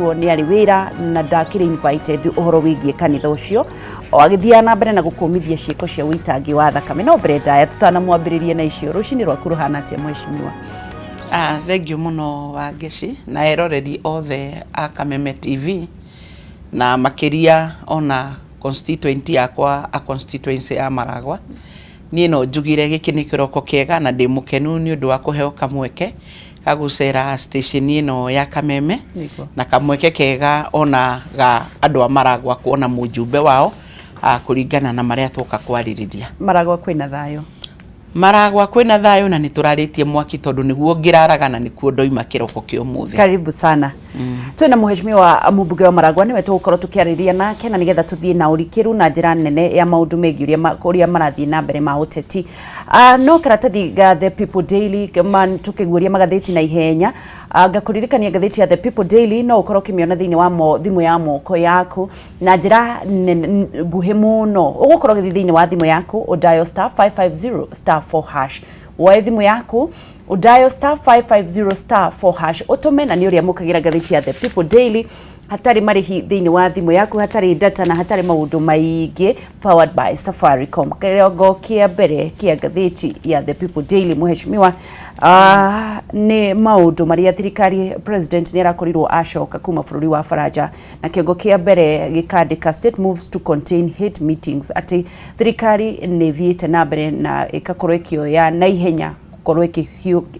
Nĩ arĩ wĩra na ndakĩrĩ invited ũhoro wĩgiĩ kanitha ũcio, o agĩthiaga na mbere na gũkũmithia ciĩko cia ũitangi wa thakame. No mbere ndaya tũtanamwambĩrĩria na icio, rũcinĩ rwaku rũhana atĩa, mheshimiwa? Ah, thengiũ mũno Wangeci na eroreri othe a Kameme TV na makĩria ona constituent yakwa a constituency ya Maragwa. Niĩ no njugire gĩkĩ nĩ kĩroko kĩega na ndĩ mũkenu nĩ ũndũ wa kũheo kamweke ga gũcera station ĩno ya Kameme na kamweke kega ona ga andũ a Maragwa kuona mũjumbe wao kũringana na marĩa twoka kwarĩrĩria. Maragwa kwĩna thayũ? Maragwa kwĩna thayũ na nĩ tũrarĩtie mwaki tondũ nĩguo ngĩraraga na nĩkuo ndoima kĩroko kĩa ũmũthĩ. Karibu sana. Twĩna mheshimiwa mũmbunge wa Maragwa, nĩwe tũgũkorwo tũkĩarĩrĩria nake na nĩgetha tũthiĩ na ũrikĩru na njĩra nene ya maũndũ megiĩ ũrĩa marathiĩ na mbere ma ũteti. No karatathi ga The People Daily man, tũkĩguũria magathĩti na ihenya, ngakũririkania ngathĩti ya The People Daily no ũkorwo ũkĩmĩona thĩinĩ wa thimũ ya moko yaku na njĩra nguhĩ mũno. Ũgũkorwo ũgĩthiĩ thĩinĩ wa thimũ yaku ũdial *550*4#, woe thimũ yaku ũdial *550*4# ũtũme, na nĩ ũrĩa mũkagĩra ngathĩti ya The People Daily hatarĩ marĩhi thĩinĩ wa thimũ yaku, hatarĩ data na hatarĩ maũndũ maingĩ, powered by Safaricom. Kĩongo kĩa mbere kĩa ngathĩti ya The People Daily, mheshimiwa, nĩ maũndũ marĩa thirikari, president nĩ arakorirwo acoka kuma bũrũri wa Faranja, na kĩongo kĩa mbere gĩkandĩka "State moves to contain hate meetings", atĩ thirikari nĩ ĩthiĩte na mbere na ĩgakorwo ĩkĩoya na ihenya gũkorwo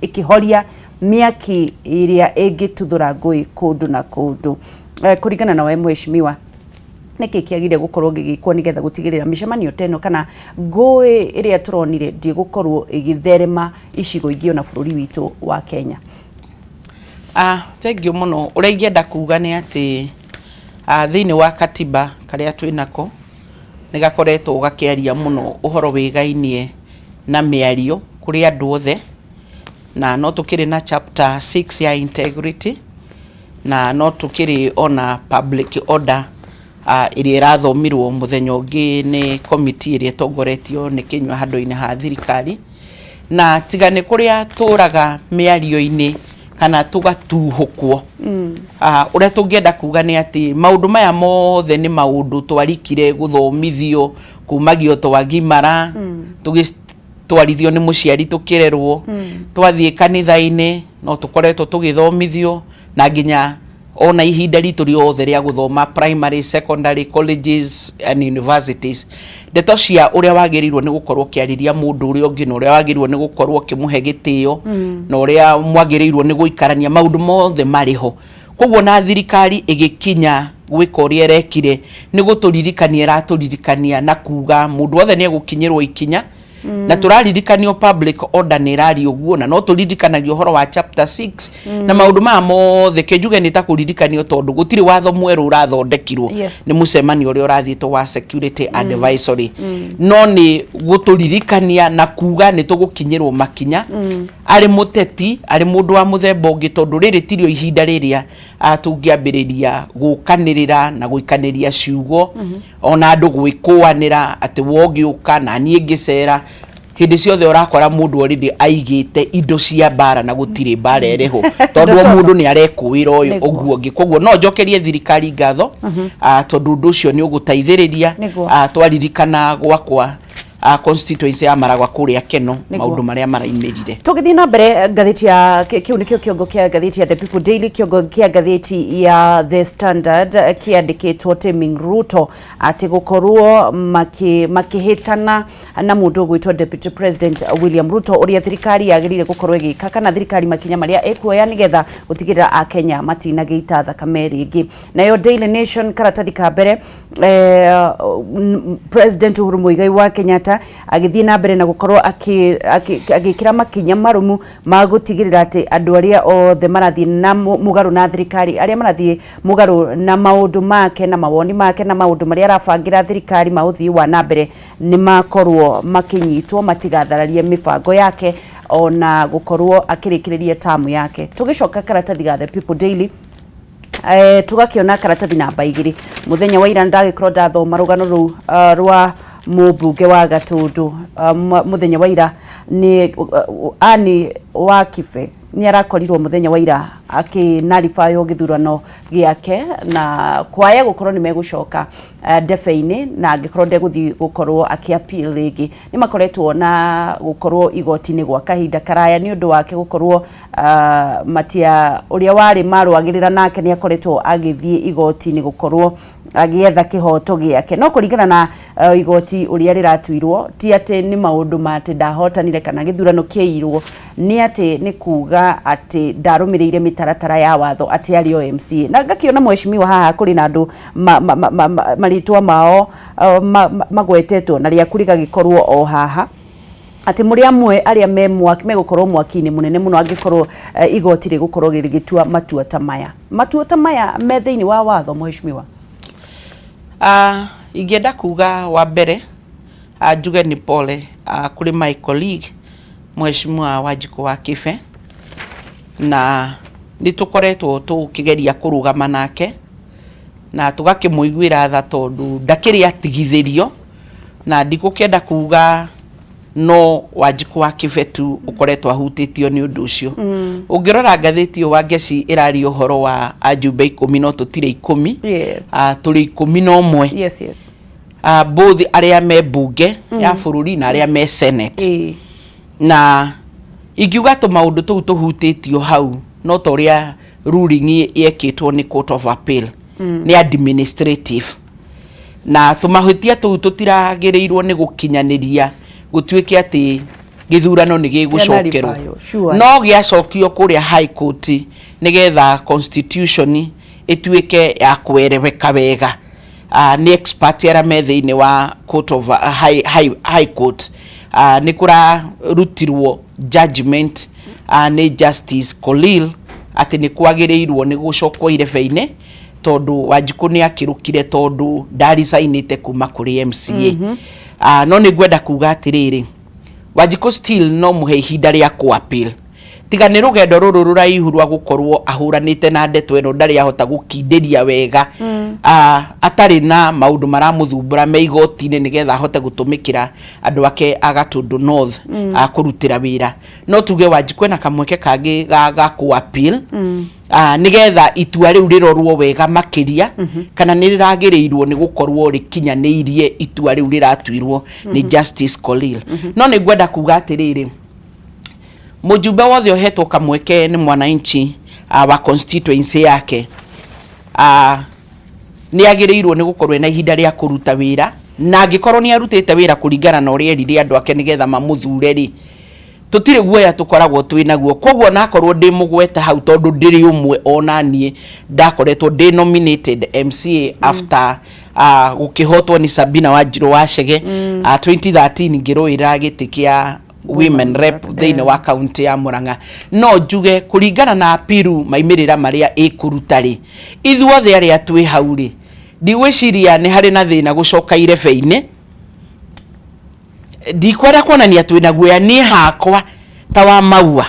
ĩkĩhoria mĩaki ĩrĩa ĩngĩtuthũra ngũĩ kũndũ na kũndũ. Kũringana na we mheshimiwa, nĩkĩ kĩagĩrĩire gũkorwo gĩgĩkwo nĩgetha gũtigĩrĩra mĩcemanio ta ĩno kana ngũĩ ĩrĩa tũronire ndĩgũkorwo ĩgĩtherema icigo ingĩ ona bũrũri witũ wa Kenya? Ah, thengiũ mũno. Ũrĩa ingĩenda kuga nĩ atĩ thĩinĩ wa katiba karĩa twĩ nako nĩ gakoretwo gakĩaria mũno ũhoro wĩgainie na mĩario kũrĩ andũ othe, na no tũkĩrĩ na chapter 6 ya integrity, na no tũkĩrĩ ona public order ĩrĩa ĩrathomirwo mũthenya ũngĩ nĩ committee ĩrĩa ĩtongoretio nĩ Kĩnyua handũ-inĩ ha thirikari. Na tiga nĩ kũrĩa tũraga mĩario-inĩ kana tũgatuhũkwo, ũrĩa tũngĩenda kuga nĩ atĩ maũndũ maya mothe nĩ maũndũ twarikire gũthomithio kumagio twagimara, tũgĩtwarithio nĩ mũciari, tũkĩrerwo, twathiĩ kanitha-inĩ no tũkoretwo tũgĩthomithio, na nginya ona ihinda ritũ rĩothe rĩa gũthoma primary, secondary, colleges and universities, ndeto cia ũrĩa wagĩrĩirwo nĩ gũkorwo ũkĩarĩria mũndũ ũrĩa ũngĩ na ũrĩa wagĩrĩirwo nĩ gũkorwo ũkĩmũhe gĩtĩo na ũrĩa mwagĩrĩirwo nĩ gũikarania, maũndũ mothe marĩ ho. Koguo na thirikari ĩgĩkinya gwĩka ũrĩa ĩrekire nĩ gũtũririkania, ĩratũririkania na kuga mũndũ wothe nĩ egũkinyĩrwo ikinya, na tũraririkanio public order nĩ ĩraria ũguo, na no tũririkanagio ũhoro wa chapter 6 na maũndũ maya mothe. Kĩnjuge nĩ ta kũririkanio tondũ gũtirĩ watho mwerũ ũrathondekirwo nĩ mũcemanio ũrĩa ũrathiĩtwo wa security advisory, no nĩ gũtũririkania na kuga nĩ tũgũkinyĩrwo makinya, arĩ mũteti, arĩ mũndũ wa mũthemba ũngĩ, tondũ rĩrĩ tirio ihinda rĩrĩa tũngĩambĩrĩria gũkanĩrĩra na gũikanĩria ciugo, ona andũ gwĩkũanĩra atĩ wongĩũka na niĩ ngĩcera. Hĩndĩ ciothe ũrakora mũndũ already aigĩte indo cia mbara na gũtirĩ mbara ĩrĩho, tondũ o mũndũ nĩ arekũĩra ũyũ ũguo ũngĩ. Koguo no njokerie thirikari ngatho, tondũ ũndũ ũcio nĩ ũgũteithĩrĩria. Twaririkana gwakwa constituency ya Maragwa kũrĩa Keno, maũndũ marĩa maraimĩrire. Tũgĩthiĩ na mbere, ngathĩti ya kĩu nĩkĩo kĩongo kĩa ngathĩti ya The People Daily. Kĩongo kĩa ngathĩti ya The Standard kĩandĩkĩtwo "Taming Ruto", atĩ gũkorwo makĩhĩtana na mũndũ ũgwĩtwo Deputy President William Ruto, ũrĩa thirikari yagĩrĩire gũkorwo ĩgĩka kana thirikari makinya marĩa ĩkuoya nĩgetha gũtigĩrĩra Akenya matinagĩita thakame rĩngĩ. Nayo Daily Nation, karatathi ka mbere, President Uhuru Muigai wa Kenyatta agĩthiĩ na mbere na gũkorwo agĩkĩra makinya marũmu ma gũtigĩrĩra atĩ andũ arĩa othe marathiĩ na mũgarũ na thirikari, arĩa marathiĩ mũgarũ na maũndũ make na mawoni make na maũndũ marĩa arabangĩra thirikari ma ũthii wa na mbere, nĩ makorwo makĩnyitwo matigathararie mĩbango yake ona gũkorwo akĩrĩkĩrĩria tamu yake. Tũgĩcoka karatathi ga The People Daily, tũgakĩona karatathi namba 2, mũthenya wa ira ndagĩkorwo ndathoma rũgano rũu rwa mũmbunge wa Gatũndũ, mũthenya wa ira nĩ Anne wa Kibe. Nĩ arakorirwo mũthenya wa ira akĩnaribayo gĩthurano gĩake na kwaya gũkorwo nĩ megũcoka ndebe-inĩ, na angĩkorwo ndegũthiĩ gũkorwo akĩ appeal rĩngĩ. Nĩ makoretwo na gũkorwo igoti-inĩ gwa kahinda karaya nĩ ũndũ wake gũkorwo matia ũrĩa warĩ marũagĩrĩra nake nĩ akoretwo agĩthiĩ igoti-inĩ gũkorwo agĩetha kĩhoto gĩake. No kũringana na igoti ũrĩa rĩratuirwo, ti atĩ nĩ maũndũ ma atĩ ndahotanire kana gĩthurano kĩairwo, nĩ atĩ nĩ kuga atĩ ndarũmĩrĩire mĩtaratara ya watho atĩ arĩ o MCA. Na ngakĩona mheshimiwa haha kũrĩ na andũ marĩtwa mao magwetetwo na rĩaku rĩgagĩkorwo o haha, atĩ mũrĩ amwe arĩa me mwaki, megũkorwo mwaki-inĩ mũnene mũno angĩkorwo igoti rĩgũkorwo rĩgĩtua matua ta maya. Matua ta maya me thĩinĩ wa watho, mheshimiwa? Ingĩenda kuga wa mbere, njuge nĩ pole kũrĩ my colleague Mheshimiwa Wanjikũ wa Kĩbe, na nĩ tũkoretwo tũkĩgeria kũrũgama nake na tũgakĩmũiguĩra tha tondũ ndakĩrĩ atigithĩrio, na ndigũkĩenda kuga no Wanjikũ wa Kĩbe tu ũkoretwo ahutĩtio nĩ ũndũ ũcio. Ũngĩrora ngathĩti ĩyo Wangeci ĩraria ũhoro wa ajumbe 10, no tũtirĩ 10. Tũrĩ 11. Both arĩa me mbunge ya bũrũri na arĩa me Senate. Na ingiuga tũmaũndũ tũu tũhutĩtio hau no ta ũrĩa ruling yekĩtwo nĩ Court of Appeal, nĩ administrative, na tũmahĩtia tũu tũtiragĩrĩirwo nĩ gũkinyanĩria gũtuĩke atĩ gĩthurano nĩ gĩgũcokerwo. No gĩacokio kũrĩa High Court nĩgetha constitution ĩtuĩke ya kwereweka wega nĩ expert arĩa me thĩinĩ wa court of high court. Nĩ kũrarutirwo judgment nĩ Justice Kolil atĩ nĩ kwagĩrĩirwo nĩ gũcokwo irebe-inĩ tondũ Wanjikũ nĩ akĩrũkire tondũ ndaricainĩte kuma kũrĩ MCA. No nĩ ngwenda kuga atĩrĩrĩ, Wanjikũ still no mũhe ihinda rĩa kũ appeal, tiga nĩ rũgendo rũrũ rũraihu rwa gũkorwo ahũranĩte na ndeto ĩno ndarĩ ahota gũkindĩria wega, atarĩ na maũndũ maramũthumbũra me igoti-inĩ nĩgetha ahote gũtũmĩkĩra andũ ake a Gatũndũ North kũrutĩra wĩra. No tuge Wanjikũ ena kamweke kangĩ ga kũ appeal nĩgetha itua rĩu rĩrorwo wega makĩria kana nĩ rĩragĩrĩirwo nĩ gũkorwo rĩkinyanĩirie itua rĩu rĩratuirwo nĩ Justice Kolil. No nĩ ngwenda kuga atĩrĩrĩ, mũjumbe wothe ũhetwo kamweke nĩ mwananchi wa constituency yake nĩ agĩrĩirwo nĩ gũkorwo ena ihinda rĩa kũruta wĩra, na angĩkorwo nĩ arutĩte wĩra kũringana na ũrĩa erire andũ ake nĩgetha mamũthure rĩ, tũtirĩ guoya tũkoragwo twĩ naguo. Koguo nakorwo ndĩ mũgweta hau tondũ ndĩrĩ ũmwe, ona niĩ ndakoretwo ndĩ nominated MCA after gũkĩhotwo nĩ Sabina Wanjirũ wa Chege 2013 ngĩrũĩra gĩtĩ kĩa women rep thĩinĩ wa kaunti ya Murang'a. No njuge kũringana na apiru maimĩrĩra marĩa ĩkũruta rĩ, ithuothe arĩa twĩ hau rĩ, ndigwĩciria nĩ harĩ na thĩna gũcoka irebe-inĩ. Ndikwenda kuonania twĩna guoya. Niĩ hakwa ta wa maua,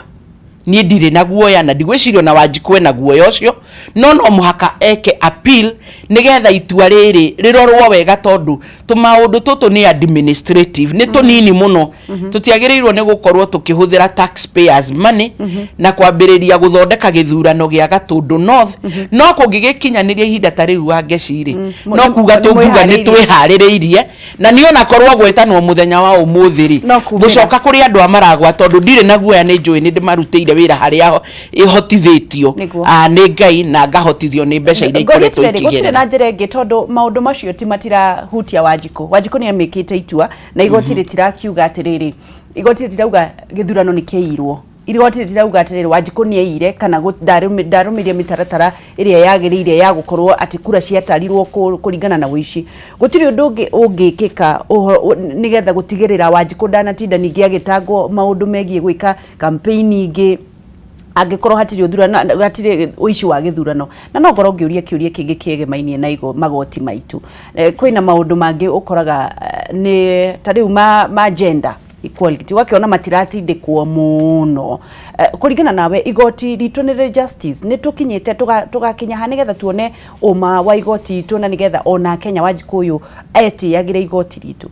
niĩ ndirĩ na guoya na ndigwĩciria ona Wanjikũ ena guoya ũcio, no no mũhaka eke appeal nĩgetha itua rĩrĩ rĩrorwo wega tondũ tũmaũndũ tũtũ nĩ administrative, nĩ tũnini mũno. Tũtiagĩrĩirwo nĩ gũkorwo tũkĩhũthĩra taxpayers money na kwambĩrĩria gũthondeka gĩthurano gĩa Gatũndũ North. No kũngĩgĩkinyanĩria ihinda ta rĩu, Wangeci rĩ, no kuga tũngiuga nĩ twĩharĩrĩirie, na niĩ onakorwo gwetanwo mũthenya wa ũmũthĩ rĩ, No kumĩra. Ngũcoka kũrĩ andũ a Maragwa tondũ ndirĩ na guoya, nĩ njũĩ nĩ ndĩmarutĩire wĩra harĩa ĩhotithĩtio Nĩguo. Nĩ Ngai na ngahotithio nĩ mbeca iria ikoretwo Gũtirĩ na ikĩgerera. Njĩra ĩngĩ, tondũ maũndũ macio ti matirahutia Wanjikũ. Wanjikũ nĩ amĩkĩte itua na igoti rĩtirakiuga atĩrĩrĩ, igoti rĩtirauga gĩthurano nĩ kĩirwo, igoti rĩtirauga atĩrĩrĩ, Wanjikũ nĩ aiyire kana ndarũmĩrĩire mĩtaratara ĩrĩa yagĩrĩire ya gũkorwo atĩ kura ciatarirwo kũringana na ũici. Gũtirĩ ũndũ ũngĩ ũngĩkĩka nĩgetha gũtigĩrĩra Wanjikũ ndanatinda ningĩ agĩtangwo maũndũ megiĩ gwĩka campaign ingĩ angĩkorwo hatirĩ ũthurano, hatirĩ ũici wa gĩthurano. Na no ngorwo ngĩũria kĩũria kĩngĩ kĩegemainie na magoti maitũ. Kwĩna maũndũ mangĩ ũkoraga nĩ ta rĩu ma gender equality, ũgakĩona matiratindĩkwo mũno. Kũringana nawe, igoti ritũ nĩ rĩ justice? Nĩ tũkinyĩte tũgakinya ha nĩgetha tuone ũma wa igoti ritũ na nĩgetha ona Kenya Wanjikũ ũyũ etĩagĩre igoti ritũ?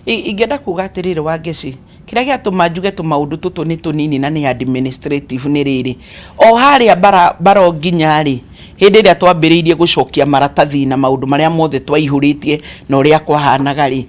Ingĩenda kuga atĩrĩrĩ, Wangeci, Kĩrĩa gĩatũma njuge tũmaũndũ tũtũ nĩ tũnini na nĩ administrative nĩ rĩrĩ, o harĩa bara baro nginya rĩ, hĩndĩ ĩrĩa twambĩrĩirie gũcokia maratathi na maũndũ marĩa mothe twaihũrĩtie na ũrĩa kwahanaga rĩ,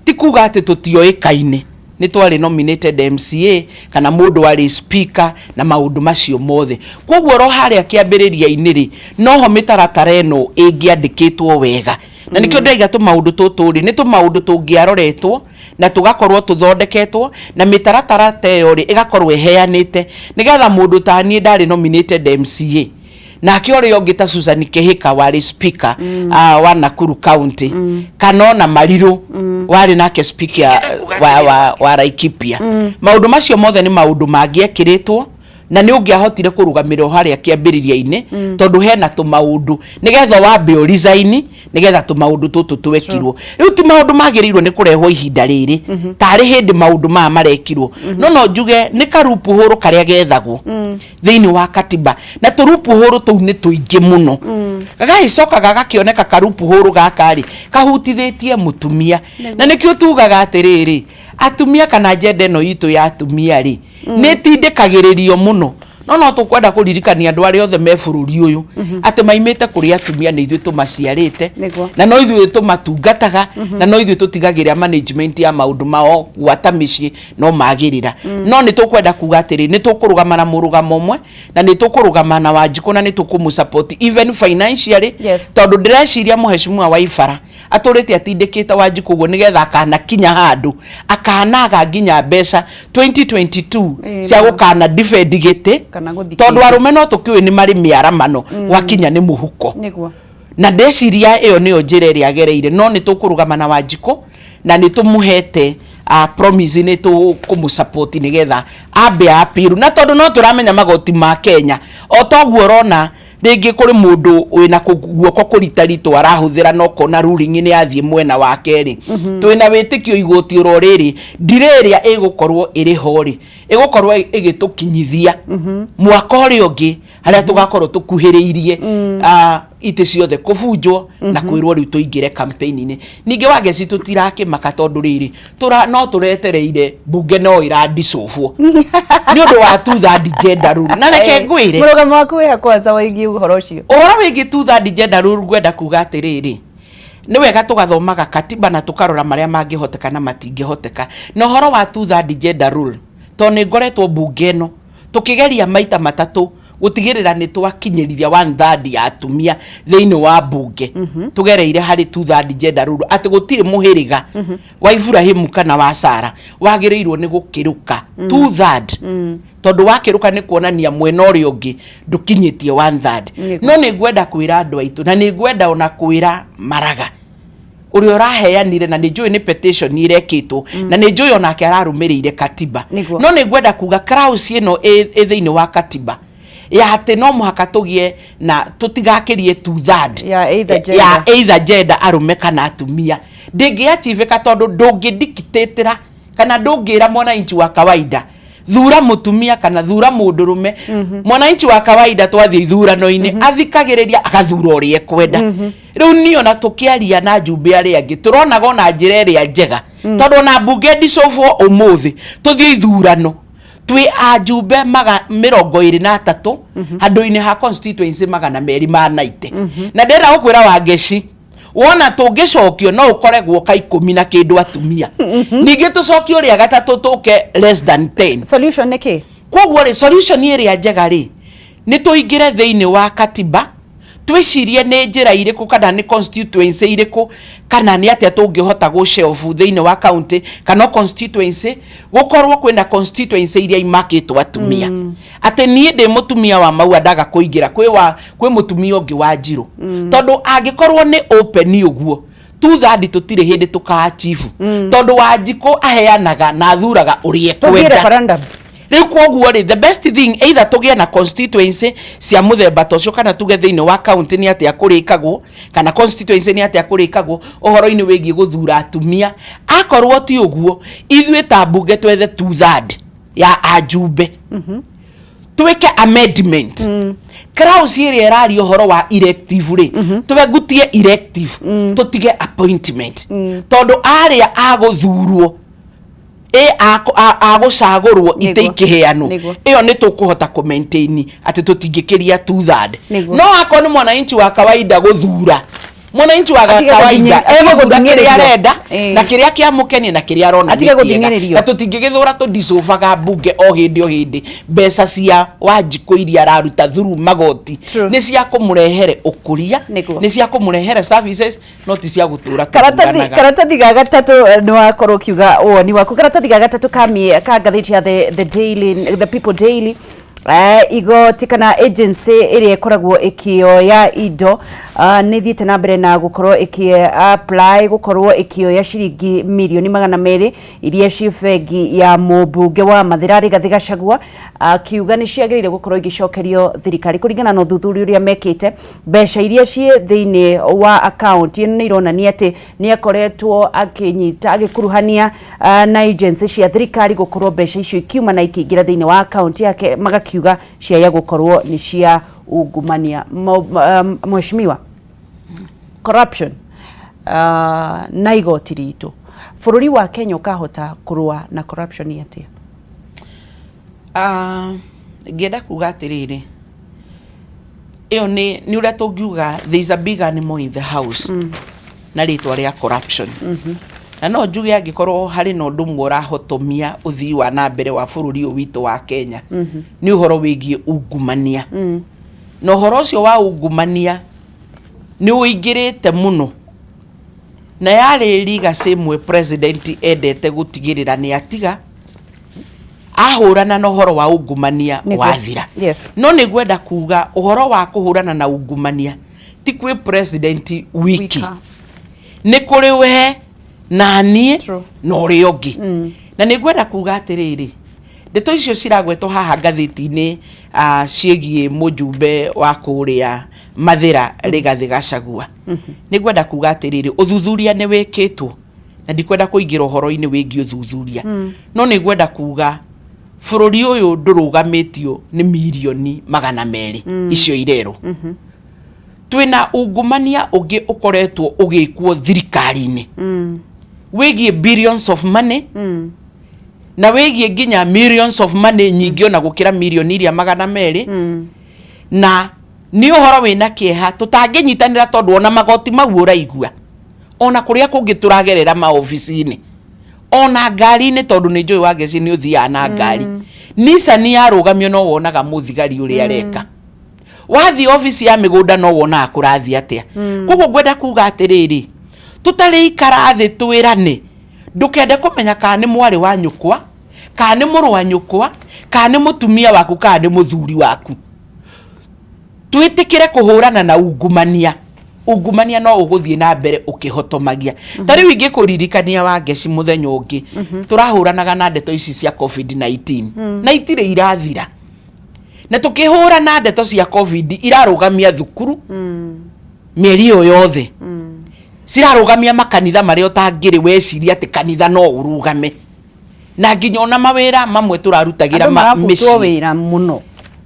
ti kuga atĩ tũtioĩkaine, nĩ twarĩ nominated MCA kana mũndũ warĩ speaker na maũndũ macio mothe. Kwoguo oro harĩa kĩambĩrĩria-inĩ rĩ, noho mĩtaratara ĩno ĩngĩandĩkĩtwo wega. Na nĩkĩo ndĩraiga tũmaũndũ tũtũ rĩ, nĩ tũmaũndũ tũngĩaroretwo na tũgakorwo tũthondeketwo na mĩtaratara ta ĩyo rĩ, ĩgakorwo ĩheanĩte nĩgetha mũndũ ta niĩ ndarĩ nominated MCA, nake ũrĩa ũngĩ ta Susan Kĩhĩka warĩ speaker wa Nakuru County, kana ona Marirũ warĩ nake speaker wa Laikipia. Maũndũ macio mothe nĩ maũndũ mangĩekĩrĩtwo na nĩ ũngĩahotire kũrũgamĩrĩra o harĩa kĩambĩrĩria-inĩ, tondũ hena tũmaũndũ nĩgetha wambe ũ resign nĩgetha tũmaũndũ tũtũ twekirwo. Rĩu ti maũndũ magĩrĩirwo nĩ kũrehwo ihinda rĩrĩ tarĩ hĩndĩ maũndũ maya marekirwo, no njuge nĩ karupuhũrũ karĩa gethagwo thĩinĩ wa katiba, na tũrupuhũrũ tũu nĩ tũingĩ mũno. Gagagĩcoka gagakĩoneka karupuhũrũ gaka rĩ, kahutithĩtie mũtumia, na nĩkĩo tugaga atĩrĩrĩ, atumia kana njenda ĩno itũ ya atumia rĩ, nĩ ĩtindĩkagĩrĩrio mũno. No tũkwenda kũririkania andũ arĩa othe me bũrũri ũyũ atĩ maimĩte kũrĩ atumia, nĩ ithuĩ tũmaciarĩte, na no ithuĩ tũmatungataga, na no ithuĩ tũtigagĩrĩra management ya maũndũ mao gwata mĩciĩ no magĩrĩra. No nĩ tũkwenda kuga atĩrĩ, nĩ tũkũrũgama na mũrũgamo ũmwe, na nĩ tũkũrũgama na Wanjikũ, na nĩ tũkũmũ support even financially, tondũ ndĩreciria mũheshimiwa Waibara atũrĩte atindĩkĩte Wanjikũ ũguo nĩgetha akanakinya handũ akanaga nginya mbeca 2022 cia gũkana defend gĩtĩ, Kana gũthiĩ tondũ kĩngĩ. Arũme no tũkĩũĩ nĩ marĩ mĩaramano gwakinya nĩ mũhuko. Na ndeciria ĩyo nĩyo njĩra ĩrĩa agereire. No nĩ tũkũrũgama na Wanjikũ, na nĩ tũmũhete promise nĩ tũkũmũ support nĩgetha ambe appeal, na tondũ no tũramenya magoti ma Kenya o toguo ũrona rĩngĩ kũrĩ mũndũ wĩna guoko kũritaritwo arahũthĩra na ũkona ruling nĩ yathiĩ mwena wake rĩ, twĩna wĩtĩkio igoti oro rĩrĩ ndirĩ ĩrĩa ĩgũkorwo ĩrĩ ho rĩ, ĩgũkorwo ĩgĩtũkinyithia mwaka ũrĩa ũngĩ harĩa tũgakorwo tũkuhĩrĩirie itĩ ciothe kũbunjwo na kwĩrwo rĩu tũingĩre campaign-inĩ. Ningĩ Wangeci, tũtirakĩmaka tondũ rĩrĩ no tũretereire mbunge no ĩradissolvwo nĩ ũndũ wa two third gender rule. Na reke ngwĩre, Mũrũgamo waku wĩha kwanza wĩgiĩ ũhoro ũcio? Ũhoro wĩgiĩ two third gender rule, ngwenda kuga atĩrĩrĩ, nĩ wega tũgathomaga katiba na tũkarora marĩa mangĩhoteka na matingĩhoteka. Na ũhoro wa two third gender rule, tondũ nĩ ngoretwo mbunge ĩno tũkĩgeria maita matatũ gũtigĩrĩra nĩ twakinyĩrithia one third ya atumia thĩinĩ wa mbunge, tũgereire harĩ two third gender rule, atĩ gũtirĩ mũhĩrĩga wa Iburahĩmu kana wa Sara wagĩrĩirwo nĩ gũkĩrũka two third, tondũ wakĩrũka nĩ kuonania mwena ũrĩa ũngĩ ndũkinyĩtie one third. No nĩ ngwenda kwĩra andũ aitũ, na nĩ ngwenda ona kwĩra Maraga ũrĩa ũraheanire, na nĩ njũĩ nĩ petition irekĩtwo, na nĩ njũĩ onake ararũmĩrĩire katiba. No nĩ ngwenda kuga clause ĩno ĩ thĩinĩ wa katiba ya atĩ no mũhaka tũgĩe na tũtigakĩrie two third Ya either gender. Ya either gender, arũme kana atumia, ndĩngĩachivĩka, tondũ ndũngĩdictatĩra kana ndũngĩra mwananchi wa kawaida thura mũtumia kana thura mũndũrũme. Mwananchi wa kawaida twathiĩ ithurano-inĩ athikagĩrĩria agathura ũrĩa ekwenda. Rĩu niĩ ona tũkĩaria na njumbe arĩa angĩ, tũronaga ona njĩra ĩrĩa njega, tondũ ona mbunge ndicobwo ũmũthĩ tũthiĩ ithurano twĩ ajumbe 23 handũ-inĩ ha constituency 290. Na ndĩrenda gũkwĩra Wangeci, wona tũngĩcokio no ũkore guoka 10 na kĩndũ atumia, ningĩ tũcokio rĩa gatatũ tũke less than 10. Solution nĩ kĩ? Koguo rĩ, solution ĩrĩa njega rĩ, nĩ tũingĩre thĩinĩ wa katiba, twĩcirie nĩ njĩra irĩkũ kana nĩ constituency irĩkũ kana nĩ atĩa tũngĩhota gũshelve thĩinĩ wa county kana constituency, gũkorwo kwĩna constituency iria imakĩtwo atumia, atĩ niĩ ndĩ mũtumia wa Maua, ndaga kũingĩra kwĩ wa kwĩ mũtumia ũngĩ wa Njirũ. Tondũ angĩkorwo nĩ open ũguo, two third tũtirĩ hĩndĩ tũka achieve, tondũ Wanjikũ aheanaga na athuraga ũrĩa Tũthiĩ ekwenda. Referendum. Rĩu koguo rĩ, the best thing, either tũgĩe na constituency cia mũthemba ta ũcio, kana tuge thĩinĩ wa county nĩ atĩa kũrĩkagwo, kana constituency nĩ atĩa kũrĩkagwo ũhoro-inĩ wĩgiĩ gũthura atumia. Akorwo ti ũguo, ithuĩ ta mbunge twethe two third ya ajumbe, twĩke amendment clause ĩrĩa ĩraria ũhoro wa elective rĩ, tũbengutie elective, tũtige appointment, tondũ arĩa a gũthurwo Ĩ agũcagũrwo ite Nĩguo. ikĩheanwo Nĩguo. ĩyo nĩ tũkũhota kũ maintain atĩ tũtingĩkĩria two third. Nĩguo. No akorwo nĩ mwananchi wa kawaida gũthura, mwananchi wa Atige kawaida atige egũthura kĩrĩa gũthing'ĩrĩrio. arenda na kĩrĩa kĩamũkenia na kĩrĩa arona Atige nĩ kĩega. gũthing'ĩrĩrio. Na tũtingĩgĩthũra tũdicobaga mbunge o hĩndĩ o hĩndĩ mbeca cia Wanjikũ iria araruta through magoti nĩ cia kũmũrehere ũkũria, Nĩguo. nĩ cia kũmũrehere services, no ti cia gũtũra Karatathi tũthuranaga. Karatathi ga gatatũ, nĩ wakorwo ũkiuga woni waku. Karatathi ga gatatũ ka ngathĩti ya the Daily, The People Daily, igoti kana agency ĩrĩa ĩkoragwo ĩkĩoya indo nĩ ĩthiĩte na mbere na gũkorwo ĩkĩ apply gũkorwo ĩkĩoya ciringi mirioni 200 iria ci bengi ya mũmbunge wa Mathĩra Rigathĩ Gachagua, akiuga nĩ ciagĩrĩire gũkorwo igĩcokerio thirikari kũringana na ũthuthuria ũrĩa mekĩte. Mbeca iria ciĩ thĩinĩ wa akaunti ĩno nĩ ironania atĩ nĩ akoretwo akĩnyita agĩkuruhania na agency cia thirikari gũkorwo mbeca icio ikiuma na ikĩingĩra thĩinĩ wa akaunti yake, magakiuga ciaya gũkorwo nĩ cia ungumania. Mheshimiwa, corruption na igoti ritũ, bũrũri wa Kenya ũkahota kũrũa na corruption atĩa? Ngĩenda kuga atĩrĩrĩ, ĩyo nĩ ũrĩa tũngiuga there is a big animal in the house na rĩtwa rĩa corruption. Na no njuge angĩkorwo harĩ na ũndũ ũmwe ũrahotomia ũthii wa na mbere wa bũrũri ũyũ witũ wa Kenya, nĩ ũhoro wĩgiĩ ungumania. Na ũhoro ũcio wa ungumania nĩ ũingĩrĩte mũno, na yarĩ legacy ĩmwe president endete gũtigĩrĩra nĩ atiga ahũrana na ũhoro wa ungumania wathira. No nĩ ngwenda kuga ũhoro wa kũhũrana na ungumania ti kwĩ president wiki, Wika. Nĩ kũrĩ we na niĩ na ũrĩa ũngĩ. Na nĩ ngwenda kuga atĩrĩrĩ, ndeto icio ciragwetwo haha ngathĩti-inĩ ciĩgiĩ mũjumbe wa kũrĩa Mathĩra Rigathĩ Gachagua, nĩ ngwenda kuga atĩrĩrĩ, ũthuthuria nĩ wĩkĩtwo na ndikwenda kũingĩra ũhoro-inĩ wĩgiĩ ũthuthuria, no nĩ ngwenda kuga bũrũri ũyũ ndũrũgamĩtio nĩ mirioni 200 icio irerwo. Twĩna ungumania ũngĩ ũkoretwo ũgĩkwo thirikari-inĩ wĩgiĩ billions of money na wĩgiĩ nginya millions of money nyingĩ ona gũkĩra mirioni iria 200, na nĩ ũhoro wĩna kĩeha tũtangĩnyitanĩra, tondũ ona magoti mau ũraigua ona kũrĩa kũngĩ tũragerera maobici-inĩ ona ngari-inĩ, tondũ nĩ njũĩ Wangeci nĩ ũthiaga na ngari Nissan yarũgamio, no wonaga mũthigari ũrĩa areka. Wathiĩ obici ya mĩgũnda no wonaga kũrathiĩ atĩa. Koguo ngwenda kuga atĩrĩrĩ, tũtarĩ ikara thĩ twĩrane, ndũkende kũmenya kana nĩ mwarĩ wa nyũkwa, kana nĩ mũrũ wa nyũkwa, kana nĩ mũtumia waku, kana nĩ mũthuri waku, twĩtĩkĩre kũhũrana na ungumania. Ungumania no ũgũthiĩ na mbere ũkĩhotomagia. Ta rĩu ingĩkũririkania Wangeci, mũthenya ũngĩ tũrahũranaga na ndeto ici cia COVID-19 na itirĩ irathira, na tũkĩhũrana ndeto cia COVID irarũgamia thukuru mĩeri ĩyo yothe, cirarũgamia makanitha marĩa ũtangĩrĩ weciria atĩ kanitha no ũrũgame, na nginya ona mawĩra mamwe tũrarutagĩra Andũ marabutwo mĩciĩ. wĩra mũno.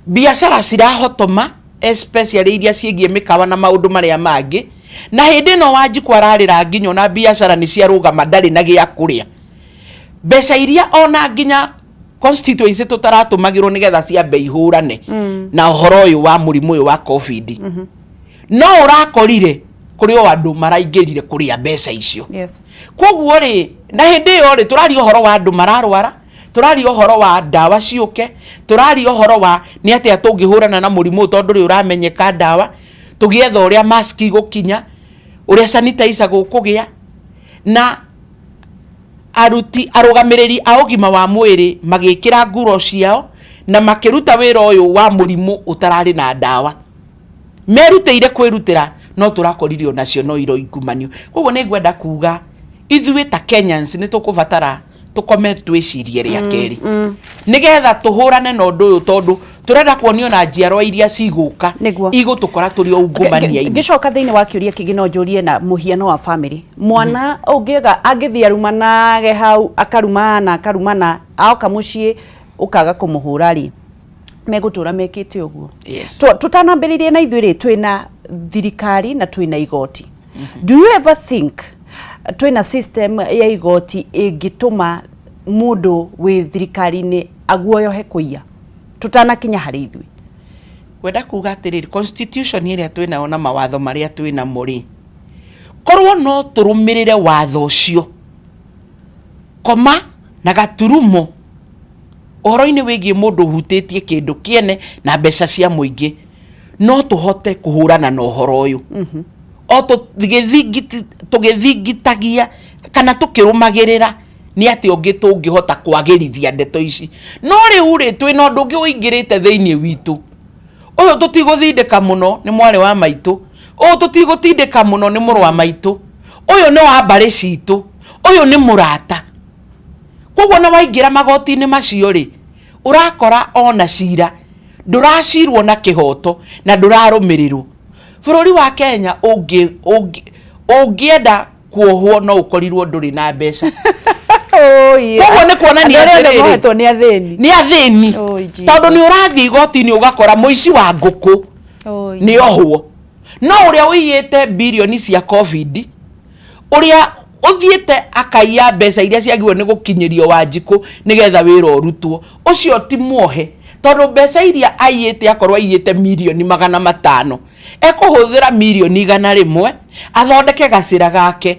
Biacara cirahotoma, especially iria ciĩgiĩ mĩkawa na maũndũ marĩa mangĩ. Na hĩndĩ ĩno Wanjikũ ararĩra nginya ona biacara nĩ ciarũgama, ndarĩ na gĩa kũrĩa, mbeca iria ona nginya constituency tũtaratũmagĩrwo nĩgetha ciambe ihũrane na ũhoro ũyũ wa mũrimũ ũyũ wa COVID, no ũrakorire kũrĩ o andũ maraingĩrire kũrĩa mbeca icio. Koguo rĩ, na hĩndĩ ĩyo rĩ, tũraria ũhoro wa andũ mararwara, tũraria ũhoro wa ndawa ciũke, tũraria ũhoro wa nĩ atĩa tũngĩhũrana na mũrimũ ũyũ tondũ rĩ ũramenyeka ndawa, tũgĩetha ũrĩa mask igũkinya, ũrĩa sanitizer gũkũgĩa, na aruti arũgamĩrĩri a ũgima wa mwĩrĩ magĩkĩra nguro ciao na makĩruta wĩra ũyũ wa mũrimũ ũtararĩ na ndawa, merutĩire kwĩrutĩra, no tũrakorire onacio no iroingumanio. Koguo nĩ ngwenda kuga ithuĩ ta Kenyans nĩ tũkũbatara tũkome twĩcirie rĩa kerĩ nĩgetha tũhũrane na ũndũ ũyũ, tondũ tũrenda kuonio na njiarwa iria cigũka igũtũkora tũrĩ o ungumania-inĩ. Ngĩcoka thĩinĩ wa kĩũria kĩngĩ, no njũrie na mũhiano wa family, mwana ũngĩga angĩthiĩ arumanage hau, akarumana akarumana, aoka mũciĩ ũkaga kũmũhũra rĩ, megũtũra mekĩte ũguo. Tũtanambĩrĩirie na ithuĩ rĩ, twĩna thirikari na twĩna igoti. Do you ever think twĩna system ya igoti ĩngĩtũma Mũndũ wĩ thirikari-inĩ aguoyohe kũiya tũtanakinya harĩ ithuĩ? Ngwenda kuga atĩrĩrĩ, constitution ĩrĩa twĩnayo na mawatho marĩa twĩnamo rĩ, korwo no tũrũmĩrĩre watho ũcio, koma na gaturumo ũhoro-inĩ wĩgiĩ mũndũ ũhutĩtie kĩndũ kĩene na mbeca cia mũingĩ, no tũhote kũhũrana na ũhoro ũyũ. O tũgĩthingitagia kana tũkĩrũmagĩrĩra nĩ atĩa ũngĩ tũngĩhota kwagĩrithia ndeto ici. No rĩu rĩ, twĩna ũndũ ũngĩ ũingĩrĩte thĩinĩ witũ. Ũyũ tũtigũthindĩka mũno nĩ mwarĩ wa maitũ, ũyũ tũtigũtindĩka mũno nĩ mũrũ wa maitũ, ũyũ nĩ wa mbarĩ citũ, ũyũ nĩ mũrata. Koguo ona waingĩra magoti-inĩ macio rĩ, ũrakora ona cira ndũracirwo na kĩhoto na ndũrarũmĩrĩrwo. Bũrũri wa Kenya ũngĩenda kuohwo no ũkorirwo ndũrĩ na mbeca. Koguo nĩ kuonania Andũ arĩa othe atĩrĩrĩ, mohetwo nĩ athĩni. Nĩ athĩni. Oi, Jesus. Tondũ nĩ ũrathiĩ igoti-inĩ ũgakora mũici wa ngũkũ Oi. nĩ ohwo, no ũrĩa ũiyĩte birioni cia Covid, ũrĩa ũthiĩte akaiya mbeca iria ciagĩrĩirwo nĩ gũkinyĩrio Wanjikũ nĩgetha wĩra ũrutwo, ũcio ti muohe, tondũ mbeca iria aiyĩte, akorwo aiyĩte 500,000,000, ekũhũthĩra 100,000,000 athondeke gacĩra gake,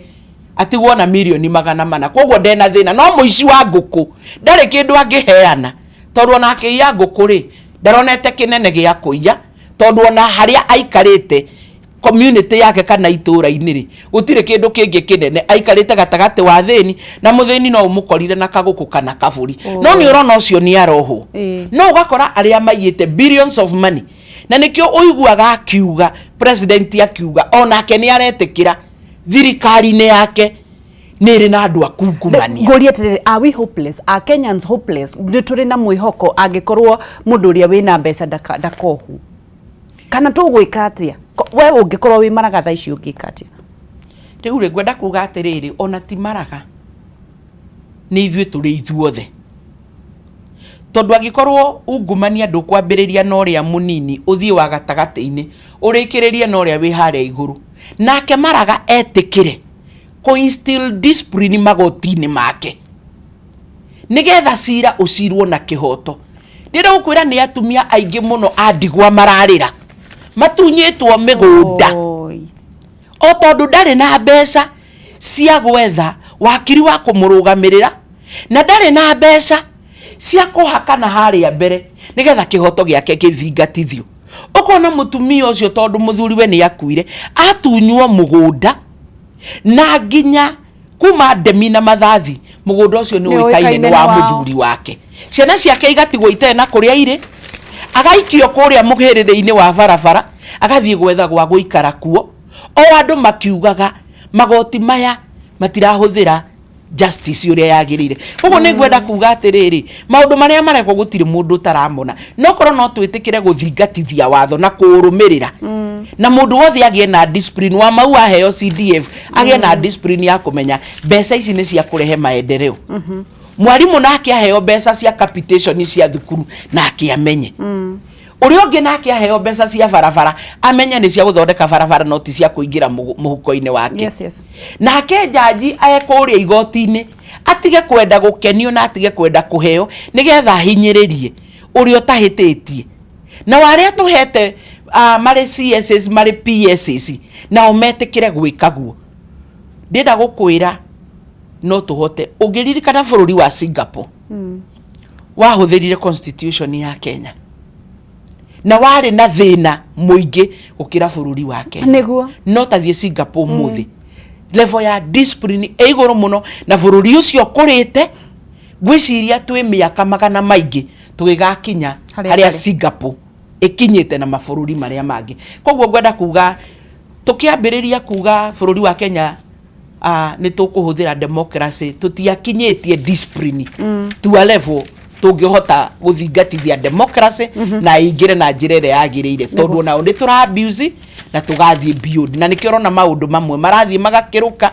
atigwo na 400,000,000. Koguo ndena thĩna. No mũici wa ngũkũ ndarĩ kĩndũ angĩheana, tondũ ona akĩiya ngũkũ rĩ, ndaronete kĩnene gĩa kũiya, tondũ ona harĩa aikarĩte community yake kana itũra-inĩ rĩ, gũtirĩ kĩndũ kĩngĩ kĩnene, aikarĩte gatagatĩ wa thĩni na mũthĩni, no ũmũkorire na kagũkũ kana kabũri, no nĩ ũrona ũcio nĩ arohwo. No ũgakora arĩa maiyĩte billions of money, na nĩkĩo ũiguaga akiuga, president akiuga onake nĩ aretĩkĩra thirikari-inĩ yake nĩ ĩrĩ na andũ akungumania. Ngũrie atĩrĩrĩ, are we hopeless? Are Kenyans hopeless? Nĩ tũrĩ na mwĩhoko angĩkorwo mũndũ ũrĩa wĩna mbeca ndakohwo, kana tũgwĩka atĩa? We ũngĩkorwo wĩ Maraga thaa ici, ũngĩka atĩa? Rĩu rĩ, ngwenda kuga atĩrĩrĩ, ona ti Maraga, nĩ ithuĩ tũrĩ ithuothe, tondũ angĩkorwo ungumania ndũkwambĩrĩria na ũrĩa mũnini, ũthiĩ wa gatagatĩ-inĩ, ũrĩkĩrĩrie na ũrĩa wĩ harĩa igũrũ, nake Maraga etĩkĩre kũ instill discipline magoti-inĩ make nĩgetha cira ũcirwo na kĩhoto. Ndĩrenda gũkwĩra nĩ atumia aingĩ mũno a ndigwa mararĩra matunyĩtwo mĩgũnda Oi. o tondũ ndarĩ na mbeca cia gwetha wakiri wa kũmũrũgamĩrĩra, na ndarĩ na mbeca cia kũhakana harĩa mbere nĩgetha kĩhoto gĩake gĩthingatithio. Ũkona mũtumia ũcio, tondũ mũthuriwe nĩ akuire, atunywo mũgũnda, na nginya kuma ndemi na mathathi mũgũnda ũcio nĩ Nĩ ũĩkaine ũĩkaine nĩ nĩ wa wao. Mũthuri wake. Ciana ciake igatigwo itarĩ na kũrĩa irĩ, agaikio kũrĩa mũhĩrĩrĩ-inĩ wa barabara, agathiĩ gwetha gwa gũikara kuo, o andũ makiugaga magoti maya matirahũthĩra justice ũrĩa yagĩrĩire. Koguo nĩ ngwenda kuga atĩrĩrĩ, maũndũ marĩa marekwo gũtirĩ mũndũ ũtaramona, no korwo no twĩtĩkĩre gũthingatithia watho na kũũrũmĩrĩra, na mũndũ wothe agĩe na discipline wa mau, aheo CDF agĩe na discipline ya kũmenya mbeca ici nĩ cia kũrehe maendeleo. Mwarimũ nake aheo mbeca cia capitation cia thukuru, nake amenye. Ũrĩa ũngĩ nake aheo mbeca cia barabara, amenye nĩ cia gũthondeka barabara, no ti cia kũingĩra mũhuko-inĩ wake. Nake njanji ekũrĩa igoti-inĩ atige kwenda gũkenio na atige kwenda kũheo nĩgetha ahinyĩrĩrie ũrĩa ũtahĩtĩtie, na arĩa tũhete marĩ CSS, marĩ PSS, nao metĩkĩre gwĩka guo. Ndĩrenda gũkwĩra no tũhote. Ũngĩririkana bũrũri wa Singapore wahũthĩrire constitution ya Kenya na warĩ na thĩna mũingĩ gũkĩra bũrũri wa Kenya. No tathiĩ Singapore ũmũthĩ, level ya discipline ĩ igũrũ mũno, na bũrũri ũcio ũkũrĩte. Ngwĩciria twĩ mĩaka magana maingĩ tũgĩgakinya harĩa harĩa marĩ. Singapore ĩkinyĩte na mabũrũri marĩa mangĩ. Koguo ngwenda kuga, tũkĩambĩrĩria kuga bũrũri wa Kenya nĩ tũkũhũthĩra democracy, tũtiakinyĩtie discipline to a level tũngĩhota gũthingatithia democracy na ĩingĩre na njĩra ĩrĩa yagĩrĩire, tondũ onao nĩ tũra abuse na tũgathiĩ beyond, na nĩkĩo ũrona maũndũ mamwe marathiĩ magakĩrũka,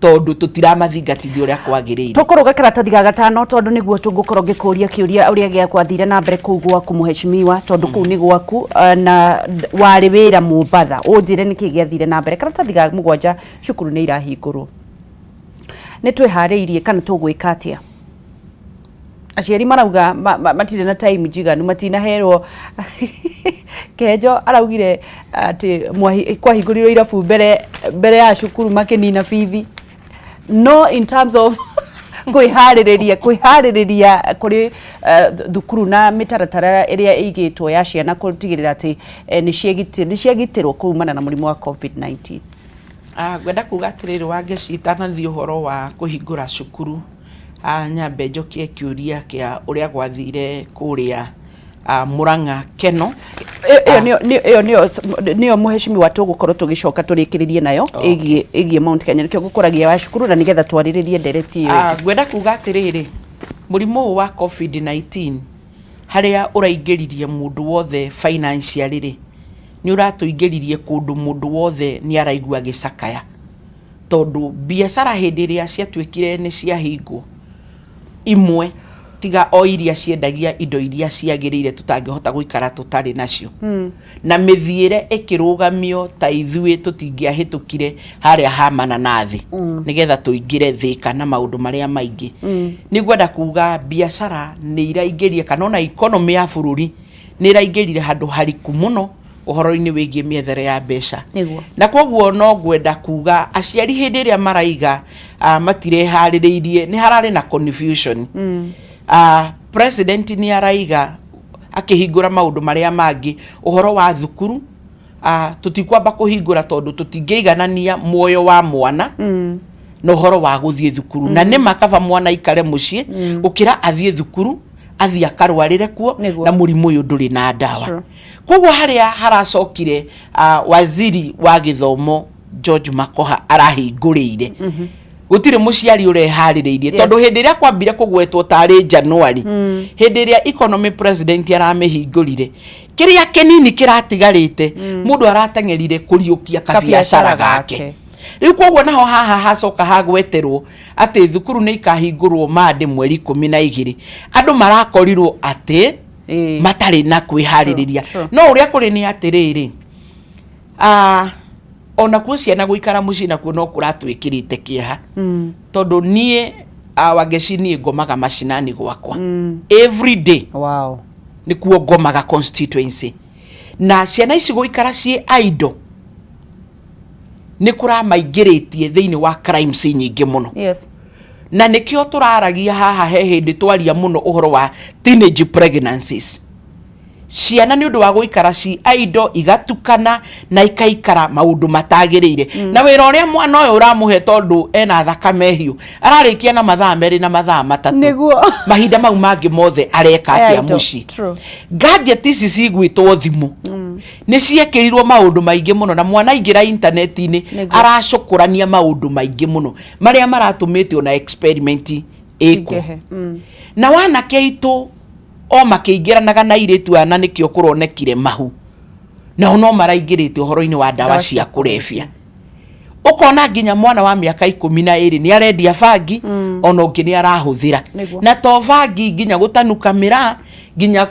tondũ tũtiramathingatithia ũrĩa kwagĩrĩire. Tũkũrũga karatathi ga gatano, tondũ nĩguo tũngũkorwo ngĩkũria kĩũria ũrĩa gĩakwathire na mbere kũu gwaku, mũheshimiwa, tondũ kũu nĩ gwaku na warĩ wĩra Mombatha. Ũnjĩre nĩkĩ gĩathire na mbere. Karatathi ga mũgwanja, cukuru nĩ irahingũrwo, nĩ twĩharĩirie kana tũgwĩka atĩa? Aciari marauga matirĩ na time njiganu, matinaherwo. Kenjo araugire atĩ kwahingũrirwo irabu mbere mbere ya cukuru makĩnina bithi, no in terms of kwĩharĩrĩria kũrĩ thukuru na mĩtaratara ĩrĩa ĩigĩtwo ya ciana gũtigĩrĩra atĩ nĩ ciagitĩrwo kumana na mũrimũ wa COVID-19. Ngwenda kuga atĩrĩrĩ, Wangeci, itanathiĩ ũhoro wa kũhingũra cukuru, nyambe njokie kĩũria kĩa ũrĩa gwathire kũrĩa Murang'a Keno. Ĩyo nĩyo mũheshimiwa tũgũkorwo tũgĩcoka tũrĩkĩrĩrie nayo ĩgiĩ Mount Kenya, nĩkĩo ngũkũragia wa cukuru na nĩgetha twarĩrĩrie ndereti ĩyo. Ngwenda kuga atĩrĩrĩ, mũrimũ ũyũ wa COVID-19 harĩa ũraingĩririe mũndũ wothe financially rĩ, nĩ ũratũingĩririe kũndũ mũndũ wothe nĩ araigua agĩcakaya, tondũ biacara hĩndĩ ĩrĩa ciatuĩkire nĩ ciahingwo imwe, tiga o iria ciendagia indo iria ciagĩrĩire tũtangĩhota gũikara tũtarĩ nacio, na mĩthiĩre ĩkĩrũgamio, ta ithuĩ tũtingĩahĩtũkire harĩa ha mananathi nĩgetha tũingĩre Thĩka na maũndũ marĩa maingĩ. Nĩ ngwenda kuga biacara nĩ iraingĩria, kana ona economy ya bũrũri nĩ ĩraingĩrire handũ hariku mũno ũhoro-inĩ wĩgiĩ mĩethere ya mbeca. Na koguo no ngwenda kuga aciari hĩndĩ ĩrĩa maraiga matireharĩrĩirie, nĩ hararĩ na confusion. President nĩ araiga akĩhingũra maũndũ marĩa mangĩ, ũhoro wa thukuru tũtikwamba kũhingũra tondũ tũtingĩiganania muoyo wa mwana na ũhoro wa gũthiĩ thukuru, na nĩ makaba mwana aikare mũciĩ gũkĩra athiĩ thukuru athiĩ akarwarĩre kuo. Na mũrimũ ũyũ ndũrĩ na ndawa. Koguo harĩa haracokire, waziri wa gĩthomo George Makoha arahingũrĩire, gũtirĩ mũciari ũreharĩrĩirie, tondũ hĩndĩ ĩrĩa kwambire kũgwetwo tarĩ January, hĩndĩ ĩrĩa economy president aramĩhingũrire, kĩrĩa kĩnini kĩratigarĩte mũndũ arateng'erire kũriũkia kabiacara gake. Rĩu koguo naho haha hacoka hagweterwo atĩ thukuru nĩ ikahingũrwo Monday mweri 12, andũ marakorirwo atĩ matarĩ na kwĩharĩrĩria. No ũrĩa kũrĩ nĩ atĩrĩrĩ, onakuo ciana gũikara mũciĩ nakuo no kũratwĩkĩrĩte kĩeha, tondũ niĩ, Wangeci, niĩ ngomaga macinani gwakwa every day. Nĩkuo ngomaga constituency, na ciana ici gũikara ciĩ idle nĩ kũramaingĩrĩtie thĩinĩ wa crimes nyingĩ mũno. Na nĩkĩo tũraragia haha, he hĩndĩ twaria mũno ũhoro wa teenage pregnancies. Ciana nĩ ũndũ wa gũikara ci idle igatukana na ikaikara maũndũ matagĩrĩire, na wĩra ũrĩa mwana ũyũ ũramũhe, tondũ ena thakame hiũ, ararĩkia na mathaa 2 na mathaa 3. Mahinda mau mangĩ mothe areka atĩa Idle. mũciĩ? Gadget ici cigwĩtwo thimũ nĩ ciekĩrirwo maũndũ maingĩ mũno, na mwana aingĩra intaneti-inĩ aracũkũrania maũndũ maingĩ mũno marĩa maratũmĩte ona experiment ĩkwo. Ingĩhe. Na wanake aitũ o makĩingĩranaga na airĩtu aya, na nĩkĩo kũronekire mahu nao no maraingĩrĩte ũhoro-inĩ wa ndawa Ndawa cia cia kũrebia. Ũkona nginya mwana wa mĩaka 12 nĩ arendia bangi, ona ũngĩ nĩ arahũthĩra. Na to bangi, nginya gũtanuka mĩraa, nginya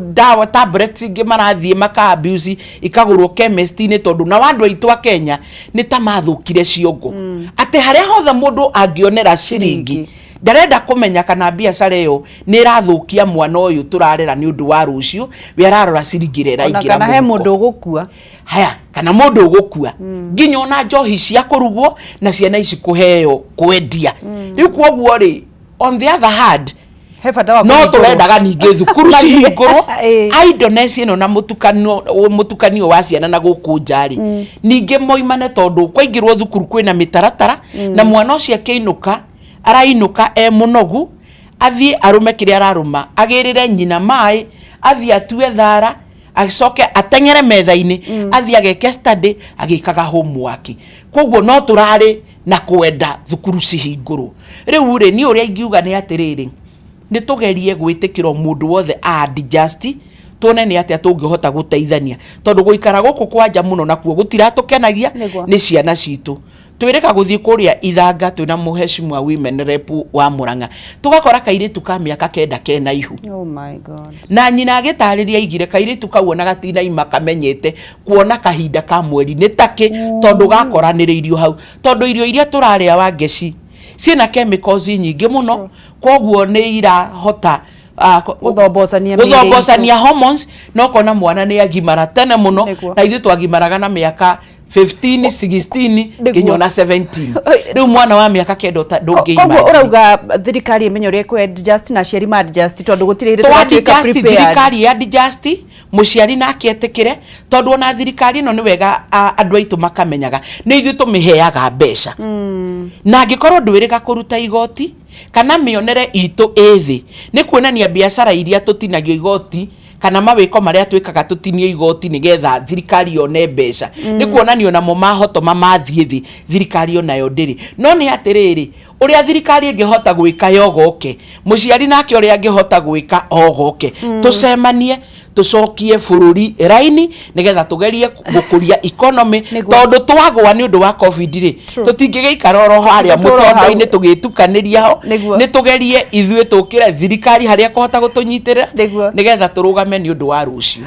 ndawa tablets ingĩ marathiĩ maka abuse, ikagũrwo chemist-inĩ, tondũ nao andũ aitũ a Kenya nĩ ta mathũkire ciongo, atĩ harĩa hothe mũndũ angĩonera ciringi Ciringi. ndarenda kũmenya kana biacara ĩyo nĩ ĩrathũkia mwana ũyũ tũrarera nĩ ũndũ wa rũciũ, we ararora ciringi ĩrĩa Ona ĩraingĩra kana he mũhuko. mũndũ ũgũkua. Haya, kana mũndũ ũgũkua, nginya ona njohi cia kũrugwo na ciana ici kũheo kwendia. Rĩu koguo rĩ, on the other hand, He bata wa no kũhingũrwo. tũrendaga ningĩ thukuru cihingũrwo. Idleness ĩno na mũtukanio wa ciana na gũkũ nja rĩ, ningĩ moimane, tondũ kwaingĩrwo thukuru kwĩna mĩtaratara, na mwana ũcio akĩinũka arainũka e mũnogu, athiĩ arũme kĩrĩa ararũma, agĩrĩre nyina maĩ, athiĩ atue thara, acoke ateng'ere metha-inĩ, athiĩ ageke study agĩkaga homework. Koguo no tũrarĩ na kwenda thukuru cihingũrwo. Rĩu rĩ, niĩ ũrĩa ingiuga nĩ atĩrĩrĩ, nĩ tũgerie gwĩtĩkĩra mũndũ wothe a adjust, tuone nĩ atĩa tũngĩhota gũteithania, tondũ gũikara gũkũ kwanja mũno nakuo gũtiratũkenagia. Nĩ ciana citũ twĩrĩga gũthiĩ kũrĩa ithanga twĩna mũheshimiwa women rep wa Murang'a, tũgakora kairĩtu ka mĩaka 9 kena ihu. Oh my God. Na nyina agĩtarĩria aigire kairĩtu kau ona gatinaima kamenyete kuona kahinda ka mweri nĩ takĩ, tondũ gakoranĩrĩirio hau, tondũ irio iria tũrarĩa, Wangeci, Ciĩna chemicals nyingĩ mũno, koguo nĩ irahota Gũthombocania mĩĩrĩ. Gũthombocania hormones, na ũkona mwana nĩ agimara tene mũno. Na ithuĩ twagimaraga na mĩaka 15, 16, nginya ona 17. Rĩu mwana wa mĩaka 9 ndũngĩ. Koguo ũrauga thirikari ĩmenye ũrĩa ĩkũ adjust na aciari ma adjust, tondũ gũtirĩ hĩndĩ tũgatuĩka adjust prepared. Thirikari ya adjust, mũciari nake etĩkĩre, tondũ ona thirikari ĩno nĩ wega andũ aitũ makamenyaga nĩ ithuĩ tũmĩheaga mbeca, na angĩkorwo ndwĩrĩga kũruta igoti kana mĩonere itũ ĩ thĩ, nĩ kuonania biacara iria tũtinagio igoti kana mawĩko marĩa twĩkaga tũtinio igoti nĩgetha thirikari yone mbeca, nĩ kuonania onamo mahotoma mathiĩ thĩ, thirikari onayo ndĩrĩ. No nĩ atĩrĩrĩ, ũrĩa thirikari ĩngĩhota gwĩka yogoke, mũciari nake ũrĩa angĩhota gwĩka ogoke, tũcemanie tũcokie bũrũri raini nĩgetha tũgerie gũkũria economy. Tondũ twagwa nĩ ũndũ wa COVID rĩ, tũtingĩgĩikara oro harĩa Tũtũũre hau. mũtondo-inĩ tũgĩtukanĩria ho. Nĩ tũgerie ithuĩ tũkĩre thirikari harĩa kũhota gũtũnyitĩrĩra nĩgetha tũrũgame nĩ ũndũ wa rũciũ.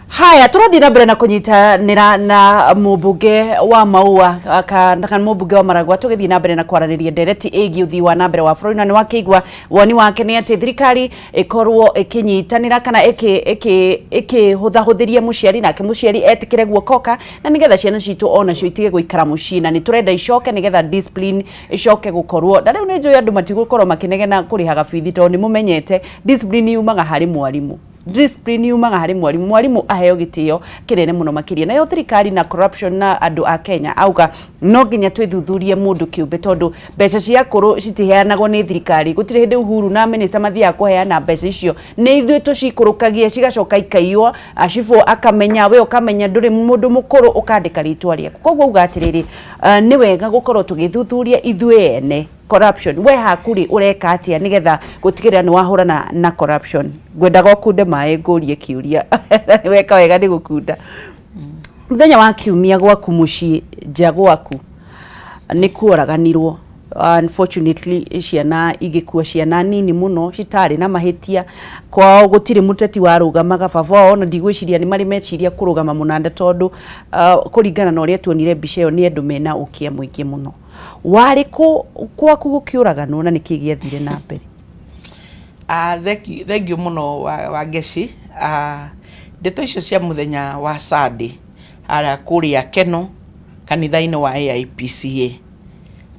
Haya, tũrathiĩ na mbere na kũnyitanĩra na mũmbunge wa Maua kana mũmbunge wa Maragua, tũgĩthiĩ na mbere na kwaranĩria ndereti ĩgiĩ ũthii wa na mbere wa bũrũri. Na nĩ wakĩigua woni wake nĩ atĩ thirikari ĩkorwo ĩkĩnyitanĩra kana ĩkĩhũthahũthĩria mũciari, nake mũciari etĩkĩre guokoka, na nĩgetha ciana citũ onacio itige gũikara mũciĩ, na nĩ tũrenda icoke nĩgetha discipline ĩcoke gũkorwo. Na rĩu nĩ njũĩ andũ matigũkorwo makĩnegena kũrĩhaga bithi, tondũ nĩ mũmenyete discipline yumaga harĩ mwarimũ, discipline yumaga harĩ mwarimũ. Mwarimũ aheo gĩtĩo kĩnene mũno makĩria. Nayo thirikari na corruption na andũ a Kenya, auga no nginya twĩthuthurie mũndũ kĩũmbe, tondũ mbeca cia akũrũ citiheanagwo nĩ thirikari. Gũtirĩ hĩndĩ Uhuru na minister mathiaga kũheana mbeca icio, nĩ ithuĩ tũcikũrũkagia cigacoka ikaiywo. Acibũ akamenya, we ũkamenya ndũrĩ mũndũ mũkũrũ, ũkandĩka rĩtwa rĩaku. Koguo auga atĩrĩrĩ, nĩ wega gũkorwo tũgĩthuthuria ithuĩ ene corruption. We haku rĩ, ũreka atĩa nĩgetha gũtigĩrĩra nĩ wahũrana na corruption? Ngwendaga ũkunde maĩ ngũrie kĩũria. Nĩ weka wega nĩ gũkunda. Mũthenya wa Kiumia, gwaku mũciĩ, nja gwaku nĩ kuoraganirwo, unfortunately ciana igĩkua, ciana nini mũno citarĩ na mahĩtia. Kwao gũtirĩ mũteti warũgamaga, baba wao ona ndigwĩciria nĩ marĩ meciria kũrũgama mũnanda, tondũ kũringana na ũrĩa tuonire mbica ĩyo, nĩ andũ mena ũkĩa mũingĩ mũno. Warĩ kũ gwaku gũkĩũraganwo, na nĩkĩ gĩathire na mbere? Thank you mũno, Wangeci. Ndeto icio cia mũthenya wa Sunday harĩa kũrĩa Keno kanitha-inĩ wa AIPCA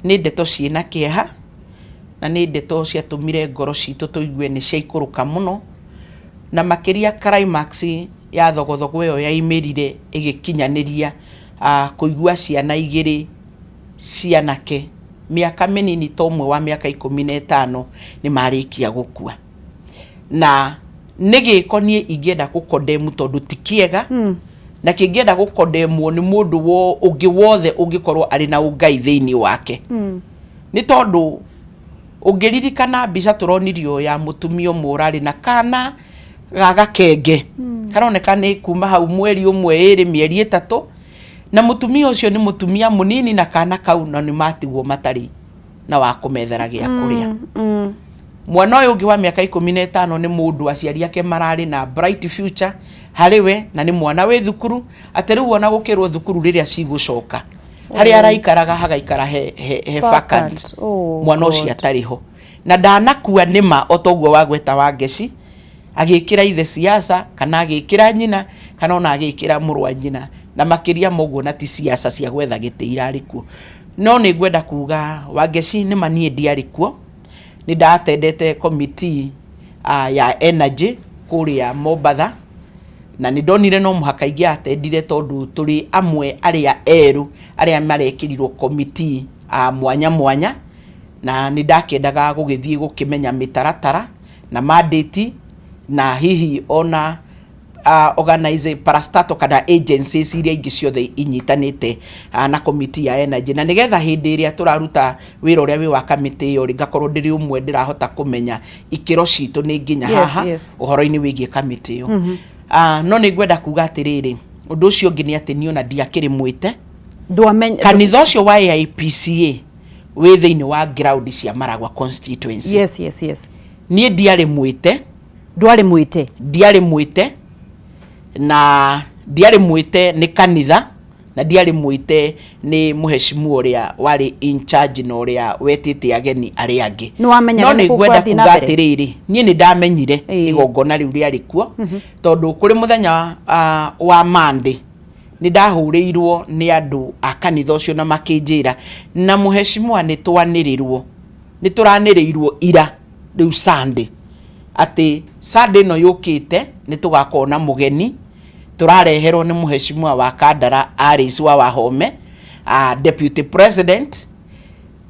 nĩ ndeto ciĩna kĩeha, na nĩ ndeto ciatũmire ngoro citũ tũigue nĩ ciaikũrũka mũno, na makĩria climax ya thogothogo ĩyo yaimĩrire ĩgĩkinyanĩria kũigua ciana igĩrĩ cianake mĩaka mĩnini ta ũmwe wa mĩaka 15 nĩ marĩkia gũkua. Na nĩ gĩko niĩ ingĩenda gũkondemu, tondũ ti kĩega, na kĩngĩenda gũkondemwo nĩ mũndũ ũngĩ wothe ũngĩkorwo arĩ na ũngai thĩinĩ wake, nĩ tondũ ũngĩririkana mbica tũronirio ya mũtumia ũmwe ũrarĩ na kana ga gakenge karoneka nĩ kuma hau mweri ũmwe, 2, mĩeri 3, na mũtumia ũcio nĩ mũtumia mũnini na kana kau, na nĩ matigwo matarĩ na wa kũmethera gĩa kũrĩa. Mwana ũyũ ũngĩ wa mĩaka 15 nĩ mũndũ aciari ake mararĩ na bright future harĩ we, na nĩ mwana wĩ thukuru, atĩ rĩu ona gũkĩrwo thukuru rĩrĩa cigũcoka, harĩa araikaraga hagaikara he vacant. Oh, mwana ũcio God. atarĩ ho na ndanakua nĩma o toguo wagweta Wangeci, agĩkĩra ithe siasa kana agĩkĩra nyina kana ona agĩkĩra mũrũ wa nyina, na makĩria ma ũguo na ti siasa cia gwetha gĩtĩ irarĩ kuo. No nĩ ngwenda kuga, Wangeci, nĩma niĩ ndiarĩ kuo, nĩ ndatendete committee ya energy kũrĩa Mombatha, na nĩ ndonire no mũhaka ingĩatendire, tondũ tũrĩ amwe arĩa erũ arĩa marekĩrirwo committee mwanya mwanya, na nĩ ndakĩendaga gũgĩthiĩ gũkĩmenya mĩtaratara na mandate na hihi ona organize parastatal kana agencies iria ingĩ ciothe inyitanĩte na committee ya energy, na nĩgetha hĩndĩ ĩrĩa tũraruta wĩra ũrĩa wĩ wa kamĩtĩ ĩyo rĩ, ngakorwo ndĩrĩ ũmwe ndĩrahota kũmenya ikĩro citũ nĩ nginya haha ũhoro-inĩ wĩgiĩ kamĩtĩ ĩyo. No nĩ ngwenda kuga atĩrĩrĩ, ũndũ ũcio ũngĩ nĩ atĩ niĩ ona ndiakĩrĩ mwĩte. Ndwamenya. Kanitha ũcio wa AIPCA wĩ thĩinĩ wa ground cia Maragwa constituency. Niĩ ndiarĩ mwĩte. Ndwarĩ mwĩte. Ndiarĩ mwĩte, na ndiarĩ mwĩte nĩ kanitha. Na ndiarĩ mwĩte nĩ mũhecimu ũrĩa warĩ in charge na ũrĩa wetĩte ageni arĩa angĩ. Nĩwamenyaga No nĩ nĩkũ ngwenda kwathiĩ na kuga mbere? atĩrĩrĩ, niĩ nĩ ndamenyire igongona rĩu rĩarĩ kuo, tondũ kũrĩ mũthenya wa Monday nĩ ndahũrĩirwo nĩ andũ a kanitha ũcio na makĩnjĩra na mũhecimua nĩ twanĩrĩrwo, nĩ tũranĩrĩirwo ira rĩu Sunday, atĩ Sunday ĩno yũkĩte nĩ tũgakorwo na mũgeni tũrareherwo nĩ mũhecimua wa Kandara Alice wa Wahome, deputy president.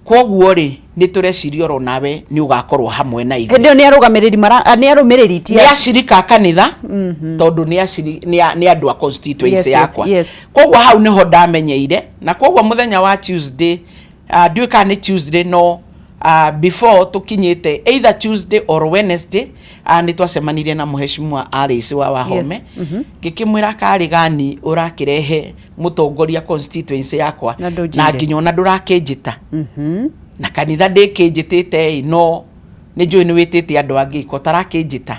Kwoguo rĩ, nĩ tũreciria oro nawe nĩ ũgakorwo hamwe na ithuĩ. Hĩndĩ ĩyo nĩ arũgamĩrĩri mara nĩ arũmĩrĩri ti nĩ acirika a kanitha, tondũ nĩ nĩ andũ a constituency yakwa. Kwoguo hau nĩho ndamenyeire, na kwoguo mũthenya wa Tuesday, ndiũĩ kana nĩ Tuesday, no before tũkinyĩte either Tuesday or Wednesday, nĩ twacemanirie na mũheshimiwa Alice wa Wahome. Ngĩkĩmwĩra karĩ gani ũrakĩrehe mũtongoria constituency yakwa Na ndũnjĩre. Na nginya ona ndũrakĩnjĩta na kanitha ndĩkĩnjĩtĩte ĩ, no nĩ njũĩ nĩ wĩtĩte andũ angĩ ko tarakĩnjĩta.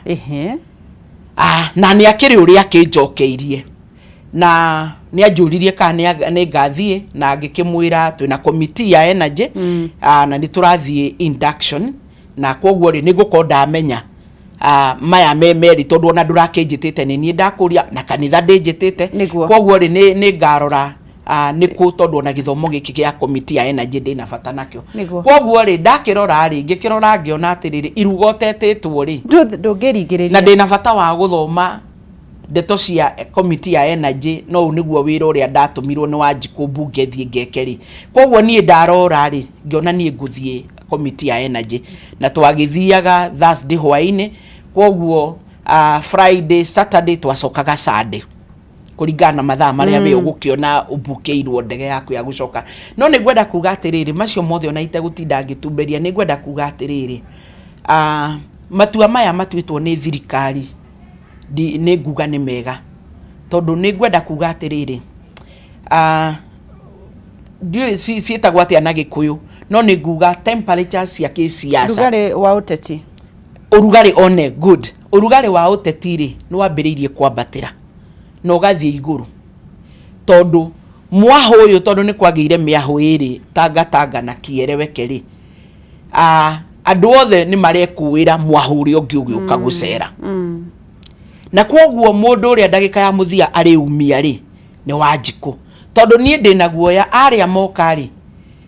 Ah, na nĩ akĩrĩ ũrĩa akĩnjokeirie na nĩ anjũririe kana nĩ ngathiĩ, na ngĩkĩmwĩra twĩna committee ya energy, na nĩ tũrathiĩ induction, na kwoguo rĩ, nĩ ngũkorwo ndamenya maya me merĩ, tondũ ona ndũrakĩnjĩtĩte nĩ niĩ ndakũria na kanitha ndĩnjĩtĩte. Kwoguo rĩ, nĩ ngarora nĩ kũ, tondũ ona gĩthomo gĩkĩ gĩa committee ya energy ndĩna bata nakĩo. Kwoguo rĩ, ndakĩrora rĩ, ngĩkĩrora ngĩona atĩrĩrĩ, iruga ũtetĩtwo rĩ, ndũngĩringĩrĩria. Na ndĩna bata wa gũthoma ndeto cia committee ya energy, no ũyũ nĩguo wĩra ũrĩa ndatũmirwo nĩ Wanjikũ mbunge thiĩ ngeke rĩ. Koguo niĩ ndarora rĩ, ngĩona niĩ ngũthiĩ committee ya energy, na twagĩthiaga Thursday hwaĩ-inĩ, koguo Friday, Saturday, twacokaga Sunday kũringana na mathaa marĩa we ũgũkĩona ũbukĩirwo ndege yaku ya gũcoka. No nĩ ngwenda kuga atĩrĩrĩ, macio mothe ona itegũtinda ngĩtumberia, nĩ ngwenda kuga atĩrĩrĩ, matua maya matuĩtwo nĩ thirikari nĩ nguga nĩ mega, tondũ nĩ ngwenda kuga atĩrĩrĩ, ndiũĩ ciĩtagwo atĩa na Gĩkũyũ, no nĩ nguga temperature cia kĩsiasa, Ũrugarĩ wa ũteti. Ũrugarĩ one good, ũrugarĩ wa ũteti rĩ, nĩ wambĩrĩirie kwambatĩra na ũgathiĩ igũrũ, tondũ mwahũ ũyũ, tondũ nĩ kwagĩire mĩahũ ĩrĩ Tangatanga na Kiereweke rĩ, andũ othe nĩ marekũĩra mwahũ ũrĩa ũngĩ ũgĩũka gũcera, na kwoguo mũndũ ũrĩa ndagĩka ya mũthia arĩumia rĩ, nĩ Wanjikũ, tondũ niĩ ndĩna guoya arĩa moka rĩ,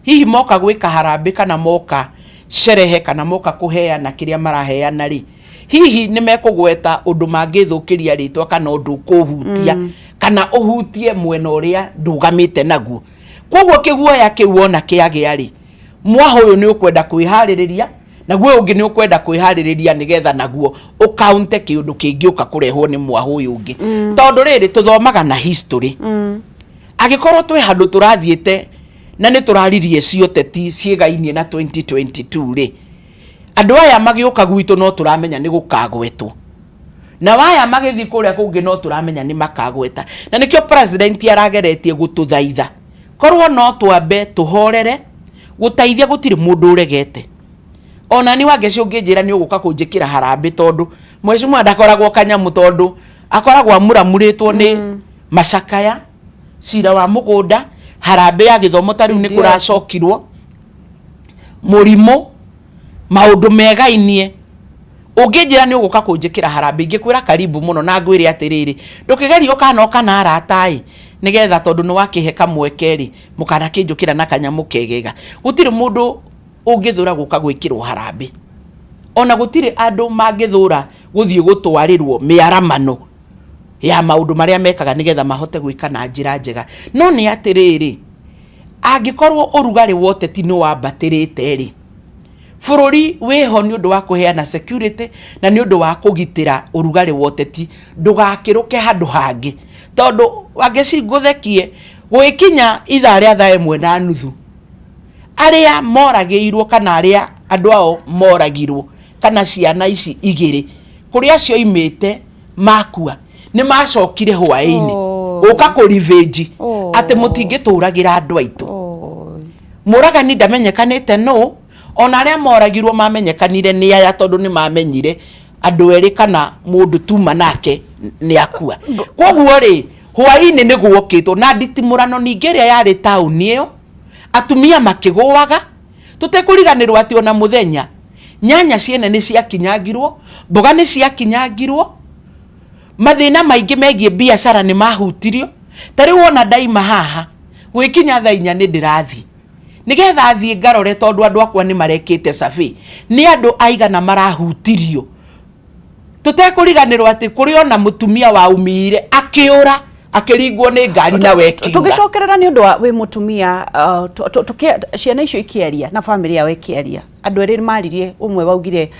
hihi moka gwĩka harambĩ kana moka sherehe kana moka kũheana kĩrĩa maraheana rĩ, hihi nĩ mekũgweta ũndũ mangĩthũkĩria rĩtwa kana ũndũ ũkũhutia kana ũhutie mwena ũrĩa ndũgamĩte naguo. Koguo kĩguoya kĩu wona kĩagĩa rĩ, mwahũ ũyũ nĩ ũkwenda kwĩharĩrĩria, naguo ũyũ ũngĩ nĩ ũkwenda kwĩharĩrĩria nĩgetha naguo ũkaunte kĩũndũ kĩngĩũka kũrehwo nĩ mwahũ ũyũ ũngĩ, tondũ rĩrĩ tũthomaga na history. Angĩkorwo twĩ handũ tũrathiĩte na nĩ tũraririe cioteti ciĩgainie na 2022 rĩ, andũ aya magĩũka gwitũ no tũramenya nĩ gũkagwetwo, na waya magĩthiĩ kũrĩa kũngĩ no tũramenya nĩ makagweta, na nĩkĩo president arageretie gũtũthaitha korwo no twambe tũhorere gũteithia. Gũtirĩ mũndũ ũregete, ona ni Wangeci ũngĩnjĩra nĩ ũgũka kũnjĩkĩra harambĩ, tondũ mheshimiwa ndakoragwo kanyamũ, tondũ akoragwo amuramurĩtwo nĩ macakaya, cira wa mũgũnda, harambĩ ya gĩthomo, ta rĩu nĩ CDF. Kũracokirwo mũrimũ, maũndũ megainie. Ũngĩnjĩra nĩ ũgũka kũnjĩkĩra harambĩ, ingĩkwĩra karibu mũno, na ngwĩre atĩrĩrĩ, ndũkĩgerie ũkanoka na arata ĩ, nĩgetha tondũ nĩ wakĩhe kamweke rĩ, mũkanakĩnjũkĩra na kanyamũ kegega. Gũtirĩ mũndũ ũngĩthũra gũka gwĩkĩrwo harambĩ, ona gũtirĩ andũ mangĩthũra gũthiĩ gũtwarĩrwo mĩaramano ya maũndũ marĩa mekaga nĩgetha mahote gwĩka na njĩra njega. No nĩ atĩrĩrĩ, angĩkorwo ũrugarĩ wa ũteti nĩ wambatĩrĩte rĩ, bũrũri wĩho nĩ ũndũ wa kũheana security na nĩ ũndũ wa kũgitĩra ũrugarĩ wa ũteti ndũgakĩrũke handũ hangĩ, tondũ Wangeci, ngũthekie, gũgĩkinya ithaa rĩa 1:30, arĩa moragĩirwo kana arĩa andũ ao moragirwo kana ciana ici igĩrĩ kũrĩa cioimĩte makua, nĩ macokire hwaĩ-inĩ gũka kũ revenge atĩ mũtingĩtũragĩra andũ aitũ. Mũragani ndamenyekanĩte nũ, ona arĩa moragirwo mamenyekanire nĩ aya, tondũ nĩ mamenyire andũ erĩ kana mũndũ tuma nake nĩ akua. Koguo rĩ, Hwaĩ-inĩ nĩ gwokĩtwo na nditimũrano ningĩ ĩrĩa yarĩ taũni ĩyo, atumia makĩgũaga, tũtekũriganĩrwo atĩ ona mũthenya nyanya ciene nĩ ciakinyangirwo, mboga nĩ ciakinyangirwo, mathĩna maingĩ megiĩ biacara nĩ mahutirio. Ta rĩu wona ndaima haha, gwĩkinya thaa inya nĩ ndĩrathiĩ nĩgetha thiĩ ngarore, tondũ andũ akwa nĩ marekĩte survey nĩ andũ aigana marahutirio. Tũtekũriganĩrwo atĩ kũrĩ ona mũtumia waumire akĩũra akĩringwo nĩ ngari na wekiura. Tũgĩcokerera nĩ ũndũ wa wĩ mũtumia, ciana icio ikĩaria na bamĩrĩ yao ĩkĩaria, andũ erĩ maririe, ũmwe waugire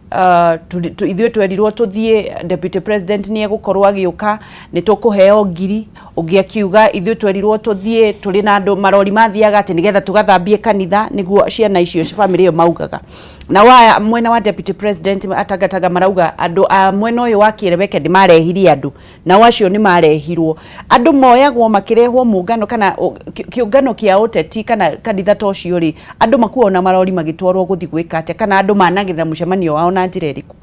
ithuĩ twerirwo tũthiĩ, deputy president nĩ egũkorwo agĩũka, nĩ tũkũheo ngiri. Ũngĩ akiuga ithuĩ twerirwo tũthiĩ tũrĩ na andũ marori mathiaga atĩ nĩgetha tũgathambie kanitha, nĩguo ciana icio bamĩrĩ ĩyo maugaga. Na wa mwena wa deputy president atangatanga marauga andũ a mwena ũyũ wa Kĩeleweke nĩ marehirie andũ, nao acio nĩ marehirwo. Andũ moyagwo makĩrehwo mũngano kana kĩũngano kĩa ũteti kana kanitha ta ũcio rĩ, andũ makuagwo na marori magĩtwarwo gũthiĩ gwĩka atĩa, kana andũ managĩrĩra mũcemanio wao na njĩra ĩrĩkũ?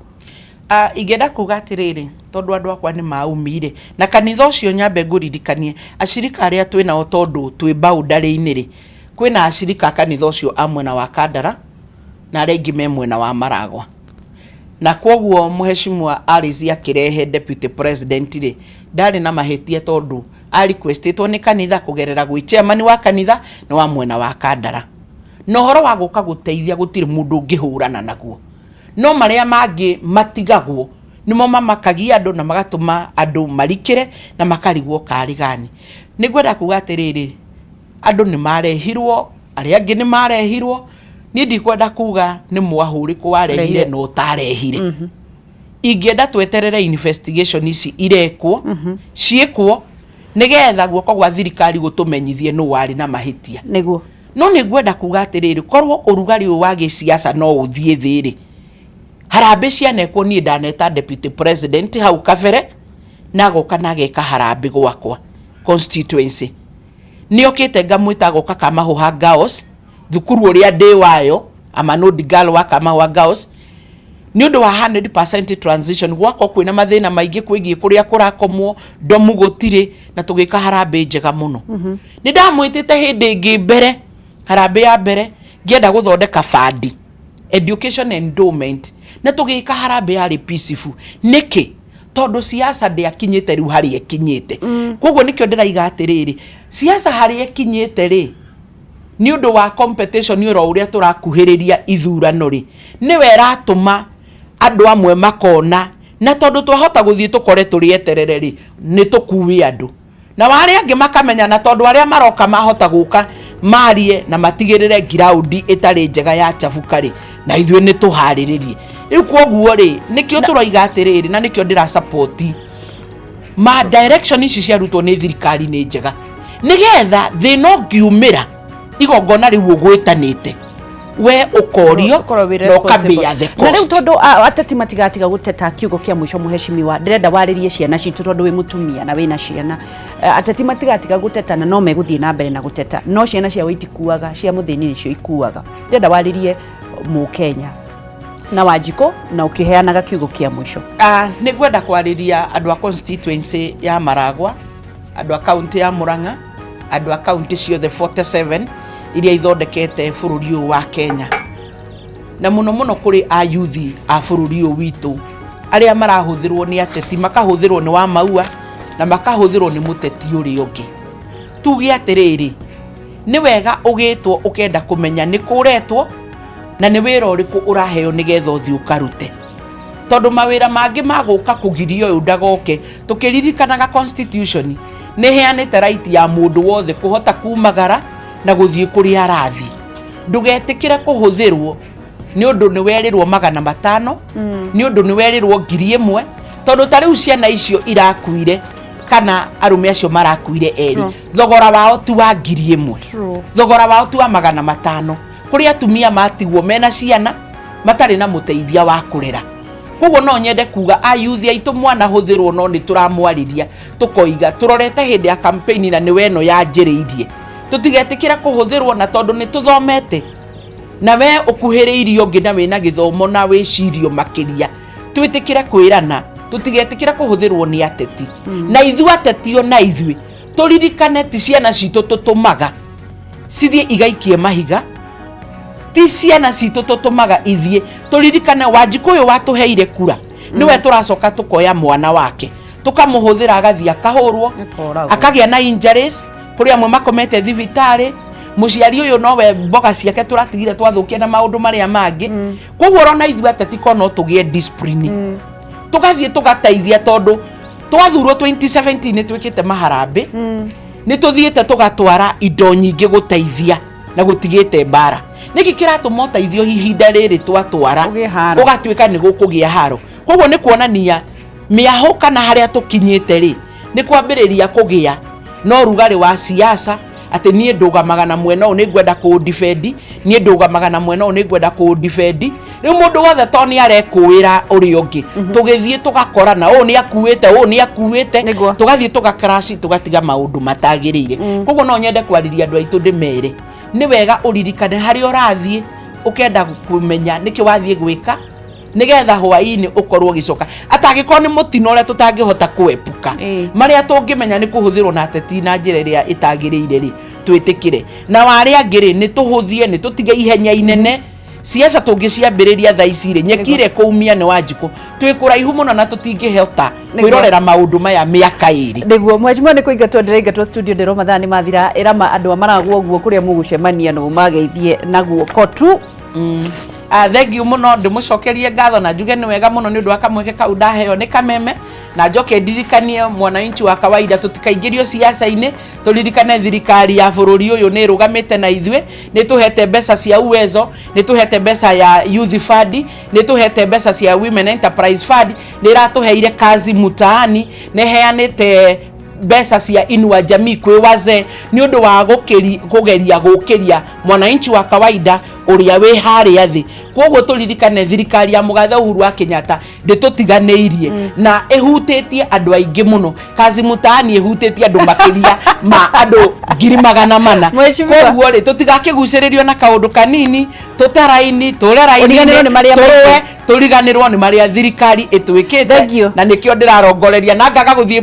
Ingĩenda kuga atĩrĩrĩ, tondũ andũ akwa nĩ maumire na kanitha ũcio, nyambe ngũririkanie acirika arĩa twĩ nao, tondũ twĩ boundary-inĩ rĩ, kwĩna acirika a kanitha ũcio a mwena wa Kandara na arĩa aingĩ me mwena wa Maragwa. Na kwoguo Mheshimiwa Alice akĩrehe deputy president rĩ, ndarĩ na mahĩtia tondũ a requestĩtwo nĩ kanitha kũgerera gwĩ chairman wa kanitha nĩ wa mwena wa Kandara. Na ũhoro wa gũka gũteithia gũtirĩ mũndũ ũngĩhũrana naguo. No marĩa mangĩ matigagwo nĩmo mamakagia andũ na magatũma andũ marikĩre na makarigwo karĩ gani. Nĩ ngwenda kuga atĩrĩrĩ, andũ nĩ marehirwo, arĩa angĩ nĩ marehirwo, niĩ ndikwenda kuga nĩ mwahũ ũrĩkũ warehire na ũtarehire. Ingĩenda tweterere investigation ici irekwo, ciĩkwo nĩgetha guoko gwa thirikari gũtũmenyithie nũ warĩ na mahĩtia. No nĩ ngwenda kuga atĩrĩrĩ, korwo ũrugarĩ ũyũ wa gĩsiasa no ũthiĩ thĩ rĩ, harambĩ cianekwo. Niĩ ndaneta deputy president hau kabere na agoka na ageka harambĩ gwakwa constituency. Nĩ okĩte ngamwĩta agoka Kamahũha Girls, thukuru ũrĩa ndĩ wayo, Amanodi Girl wa Kamahũha Girls, nĩ ũndũ wa 100% transition. Gwakwa kwĩna mathĩna maingĩ kwĩgiĩ kũrĩa kũrakomwo, ndomu gũtirĩ, na tũgĩka harambĩ njega mũno. Nĩ ndamwĩtĩte hĩndĩ ĩngĩ mbere, harambĩ ya mbere ngĩenda gũthondeka bandi education endowment, na tũgĩka harambĩ yarĩ peaceful. Nĩkĩ? Tondũ siasa ndĩakinyĩte rĩu harĩa ĩkinyĩte. Koguo nĩkĩo ndĩraiga atĩrĩrĩ, siasa harĩa ĩkinyĩte rĩ, nĩ ũndũ wa competition oro ũrĩa tũrakuhĩrĩria ithurano rĩ, nĩwe ĩratũma andũ amwe makona na tondũ twahota gũthiĩ tũkore tũrĩ eterere rĩ, nĩ tũkue andũ na arĩa angĩ makamenya, na tondũ arĩa maroka mahota gũka marie na matigĩrĩre ngiraundi ĩtarĩ njega ya chabuka rĩ, na ithuĩ nĩ tũharĩrĩrie rĩu. Kwoguo rĩ, nĩkĩo tũroiga atĩrĩrĩ, na nĩkĩo ndĩra support ma direction ici ciarutwo nĩ thirikari nĩ njega, nĩgetha thĩna ũngiumĩra igongona rĩu ũgwĩtanĩte we ũkorio Ũkorwo wĩ na responsible. ũkabĩa the Na rĩu cost. tondũ ateti matigatiga gũteta, kiugo kĩa mũico, mũhecimiwa, ndĩrenda warĩrie ciana citũ, tondũ wĩ mũtumia na wĩna ciana. Ateti matigatiga gũteta na no megũthiĩ na mbere na gũteta, no ciana ciao itikuaga, cia mũthĩni nĩcio ikuaga. Ndĩrenda warĩrie mũkenya na Wanjikũ na ũkĩheanaga kiugo kĩa mũico. Nĩ ngwenda kwarĩria andũ a constituency ya Maragwa, andũ a kaunti ya Murang'a, andũ a kaunti ciothe 47 iria ithondekete bũrũri ũyũ wa Kenya, na mũno mũno kũrĩ a youth a bũrũri ũyũ witũ arĩa marahũthĩrwo nĩ ateti, makahũthĩrwo nĩ wa maua na makahũthĩrwo nĩ mũteti ũrĩa ũngĩ. Tuge atĩrĩrĩ, nĩ wega ũgĩtwo ũkenda kũmenya nĩ kũretwo na nĩ wĩra ũrĩkũ ũraheo nĩgetha ũthiĩ ũkarute, tondũ mawĩra mangĩ magũka kũgiria ũyũ ndagoke. Tũkĩririkanaga constitution nĩ ĩheanĩte right ya mũndũ wothe kũhota kumagara na gũthiĩ kũrĩa arathiĩ. Ndũgetĩkĩre kũhũthĩrwo nĩ ũndũ nĩ werĩrwo 500, nĩ ũndũ nĩ werĩrwo 1000, tondũ ta rĩu ciana icio irakuire kana arũme acio marakuire erĩ, thogora wao ti wa 1000, thogora wao ti wa 500. Kũrĩ atumia matigwo mena ciana matarĩ na mũteithia wa kũrera. Koguo no nyende kuga ayuthi aitũ mwanahũthĩrwo, no nĩ tũramwarĩria tũkoiga tũrorete hĩndĩ ya campaign na nĩwe ĩno yanjĩrĩirie, tũtigetĩkĩre kũhũthĩrwo, na tondũ nĩ tũthomete na we ũkuhĩrĩirie ũngĩ na wĩna gĩthomo na wĩcirio makĩria, twĩtĩkĩre kwĩrana. Tũtigetĩkĩre kũhũthĩrwo nĩ ateti. Na ithuĩ ateti ona ithuĩ tũririkane ti ciana citũ tũtũmaga cithiĩ igaikie mahiga, ti ciana citũ tũtũmaga ithiĩ. Tũririkane Wanjikũ ũyũ watũheire kura nĩwe tũracoka tũkoya mwana wake tũkamũhũthĩra agathiĩ akahũrwo, Akoragwo. akagĩa na injuries, kũrĩ amwe makomete thibitarĩ. Mũciari ũyũ nowe mboga ciake tũratigire twathũkia na maũndũ marĩa mangĩ. Koguo ũrona ithuĩ ateti ko no tũgĩe discipline, tũgathiĩ tũgateithia, tondũ twathurwo 2017 nĩ twĩkĩte maharambĩ, nĩ tũthiĩte tũgatwara indo nyingĩ gũteithia na gũtigĩte mbara. Nĩkĩ kĩratũma ũteithio ihinda rĩrĩ twatwara Ũgĩe haro? Ũgatuĩka nĩ gũkũgĩa haro. Koguo nĩ kuonania mĩahũ kana harĩa tũkinyĩte rĩ, nĩ kwambĩrĩria kũgĩa no rugarĩ wa siasa, atĩ niĩ ndũgamaga na mwena ũyũ nĩ ngwenda kũũdefend, niĩ ndũgamaga na mwena ũyũ nĩ ngwenda kũũdefend. Rĩu mũndũ wothe to nĩ arekũĩra ũrĩa ũngĩ, tũgĩthiĩ tũgakorana, ũyũ nĩ akuĩte, ũyũ nĩ akuĩte, tũgathiĩ tũgakaraci, tũgatiga maũndũ matagĩrĩire. Koguo no nyende kwarĩria andũ aitũ ndĩmere nĩ wega ũririkane harĩa ũrathiĩ, ũkenda kũmenya nĩkĩ wathiĩ gwĩka, nĩgetha hwaĩ-inĩ ũkorwo ũgĩcoka atangĩkorwo nĩ mũtino ũrĩa tũtangĩhota kũepuka. Marĩa tũngĩmenya nĩ kũhũthĩrwo na ateti na njĩra ĩrĩa ĩtagĩrĩire rĩ, twĩtĩkĩre na warĩa angĩ rĩ, nĩ tũhũthie, nĩ tũtige ihenya inene. Siasa tũngĩciambĩrĩria thaa ici rĩ, nyeki ĩrĩa ĩkũumia nĩ Wanjikũ, twĩ kũraihu mũno na tũtingĩhota kwĩrorera maũndũ maya mĩaka 2. Nĩguo, mheshimiwa, nĩ kũingatwo ndĩraingatwo studio, ndĩrwo mathaa nĩ mathira. Ĩrama andũ a Maragwo ũguo kũrĩa mũgũcemania no mũmageithie na guoko tu. Thank you mũno, ndĩmũcokerie ngatho na njuge nĩ wega mũno nĩ ũndũ wa kamweke kau ndaheo nĩ Kameme, na njoke ndirikanie mwananchi wa kawaida tũtikaingĩrio siasa-inĩ. Tũririkane thirikari ya bũrũri ũyũ nĩ ĩrũgamĩte na ithuĩ, nĩ tũhete mbeca cia Uwezo, nĩ tũhete mbeca ya Youth Fund, nĩ tũhete mbeca cia Women Enterprise Fund, nĩ ĩratũheire Kazi Mtaani, nĩ ĩheanĩte mbeca cia Inua Jamii kwĩ wazee nĩ ũndũ wa kũgeria gũkĩria mwananchi wa kawaida ũrĩa wĩ harĩa thĩ. Koguo tũririkane thirikari ya mũgathe Uhuru wa Kenyatta ndĩtũtiganĩirie na ĩhutĩtie andũ aingĩ mũno. Kazi Mtaani ĩhutĩtie andũ makĩria ma andũ 400,000. Mheshimiwa. Koguo rĩ, tũtigakĩgucĩrĩrio na kaũndũ kanini, tũtaraini tũre raini Ũriganĩrwo nĩ marĩa tũrũe, maingĩ. Tũriganĩrwo nĩ marĩa thirikari ĩtwĩkĩte. Thank you. Na nĩkĩo ndĩrarongoreria na ngaga gũthiĩ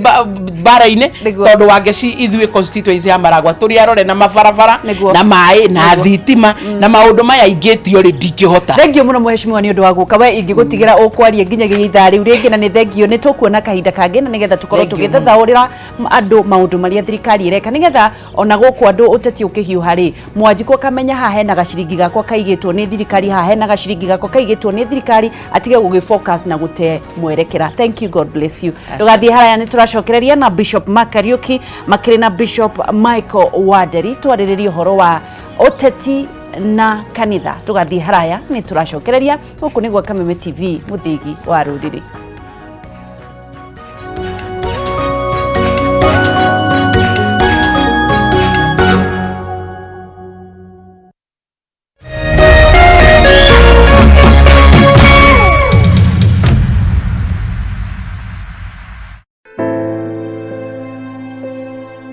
mbara-inĩ, tondũ Wangeci ithuĩ constituency ya Maragwa tũrĩ arore na mabarabara na maĩ na thitima na maũndũ maya ingĩtio rĩ, ndingĩhota. Thank you mũno mheshimiwa nĩ ũndũ wa gũka. We ingĩgũtigĩra ũkwarie nginyagia ithaa rĩu rĩngĩ, na nĩ thank you, nĩ tũkuona kahinda kangĩ na nĩgetha tũkorwo Thank you mũno. tũgĩthathaũrĩra andũ maũndũ marĩa thirikari ĩreka, nĩgetha ona gũkũ andũ ũteti ũkĩhiũha rĩ, Mwanjikũ akamenya haha hena gaciringi gakwa kaigĩtwo nĩ thirikari, haha hena gaciringi gakwa kaigĩtwo nĩ thirikari, atige gũgĩ focus na gũte mwerekera. Thank you, God bless you. Ndũgathiĩ haraya, nĩ tũracokereria na Bishop Mark Kariuki makĩrĩ na Bishop Michael Wanderi twarĩrĩrie ũhoro wa ũteti na kanitha. Ndũgathiĩ haraya, nĩ tũracokereria. Gũkũ nĩ gwa Kameme TV, mũthĩgi wa rũrĩrĩ.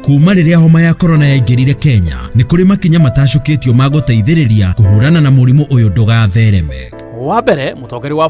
Kuma rĩrĩa homa ya korona yaingĩrire Kenya, nĩ kũrĩ makinya matacũkĩtio ma gũteithĩrĩria kũhũrana na mũrimũ ũyũ ndũgathereme. Wa mbere, mũtongoria wa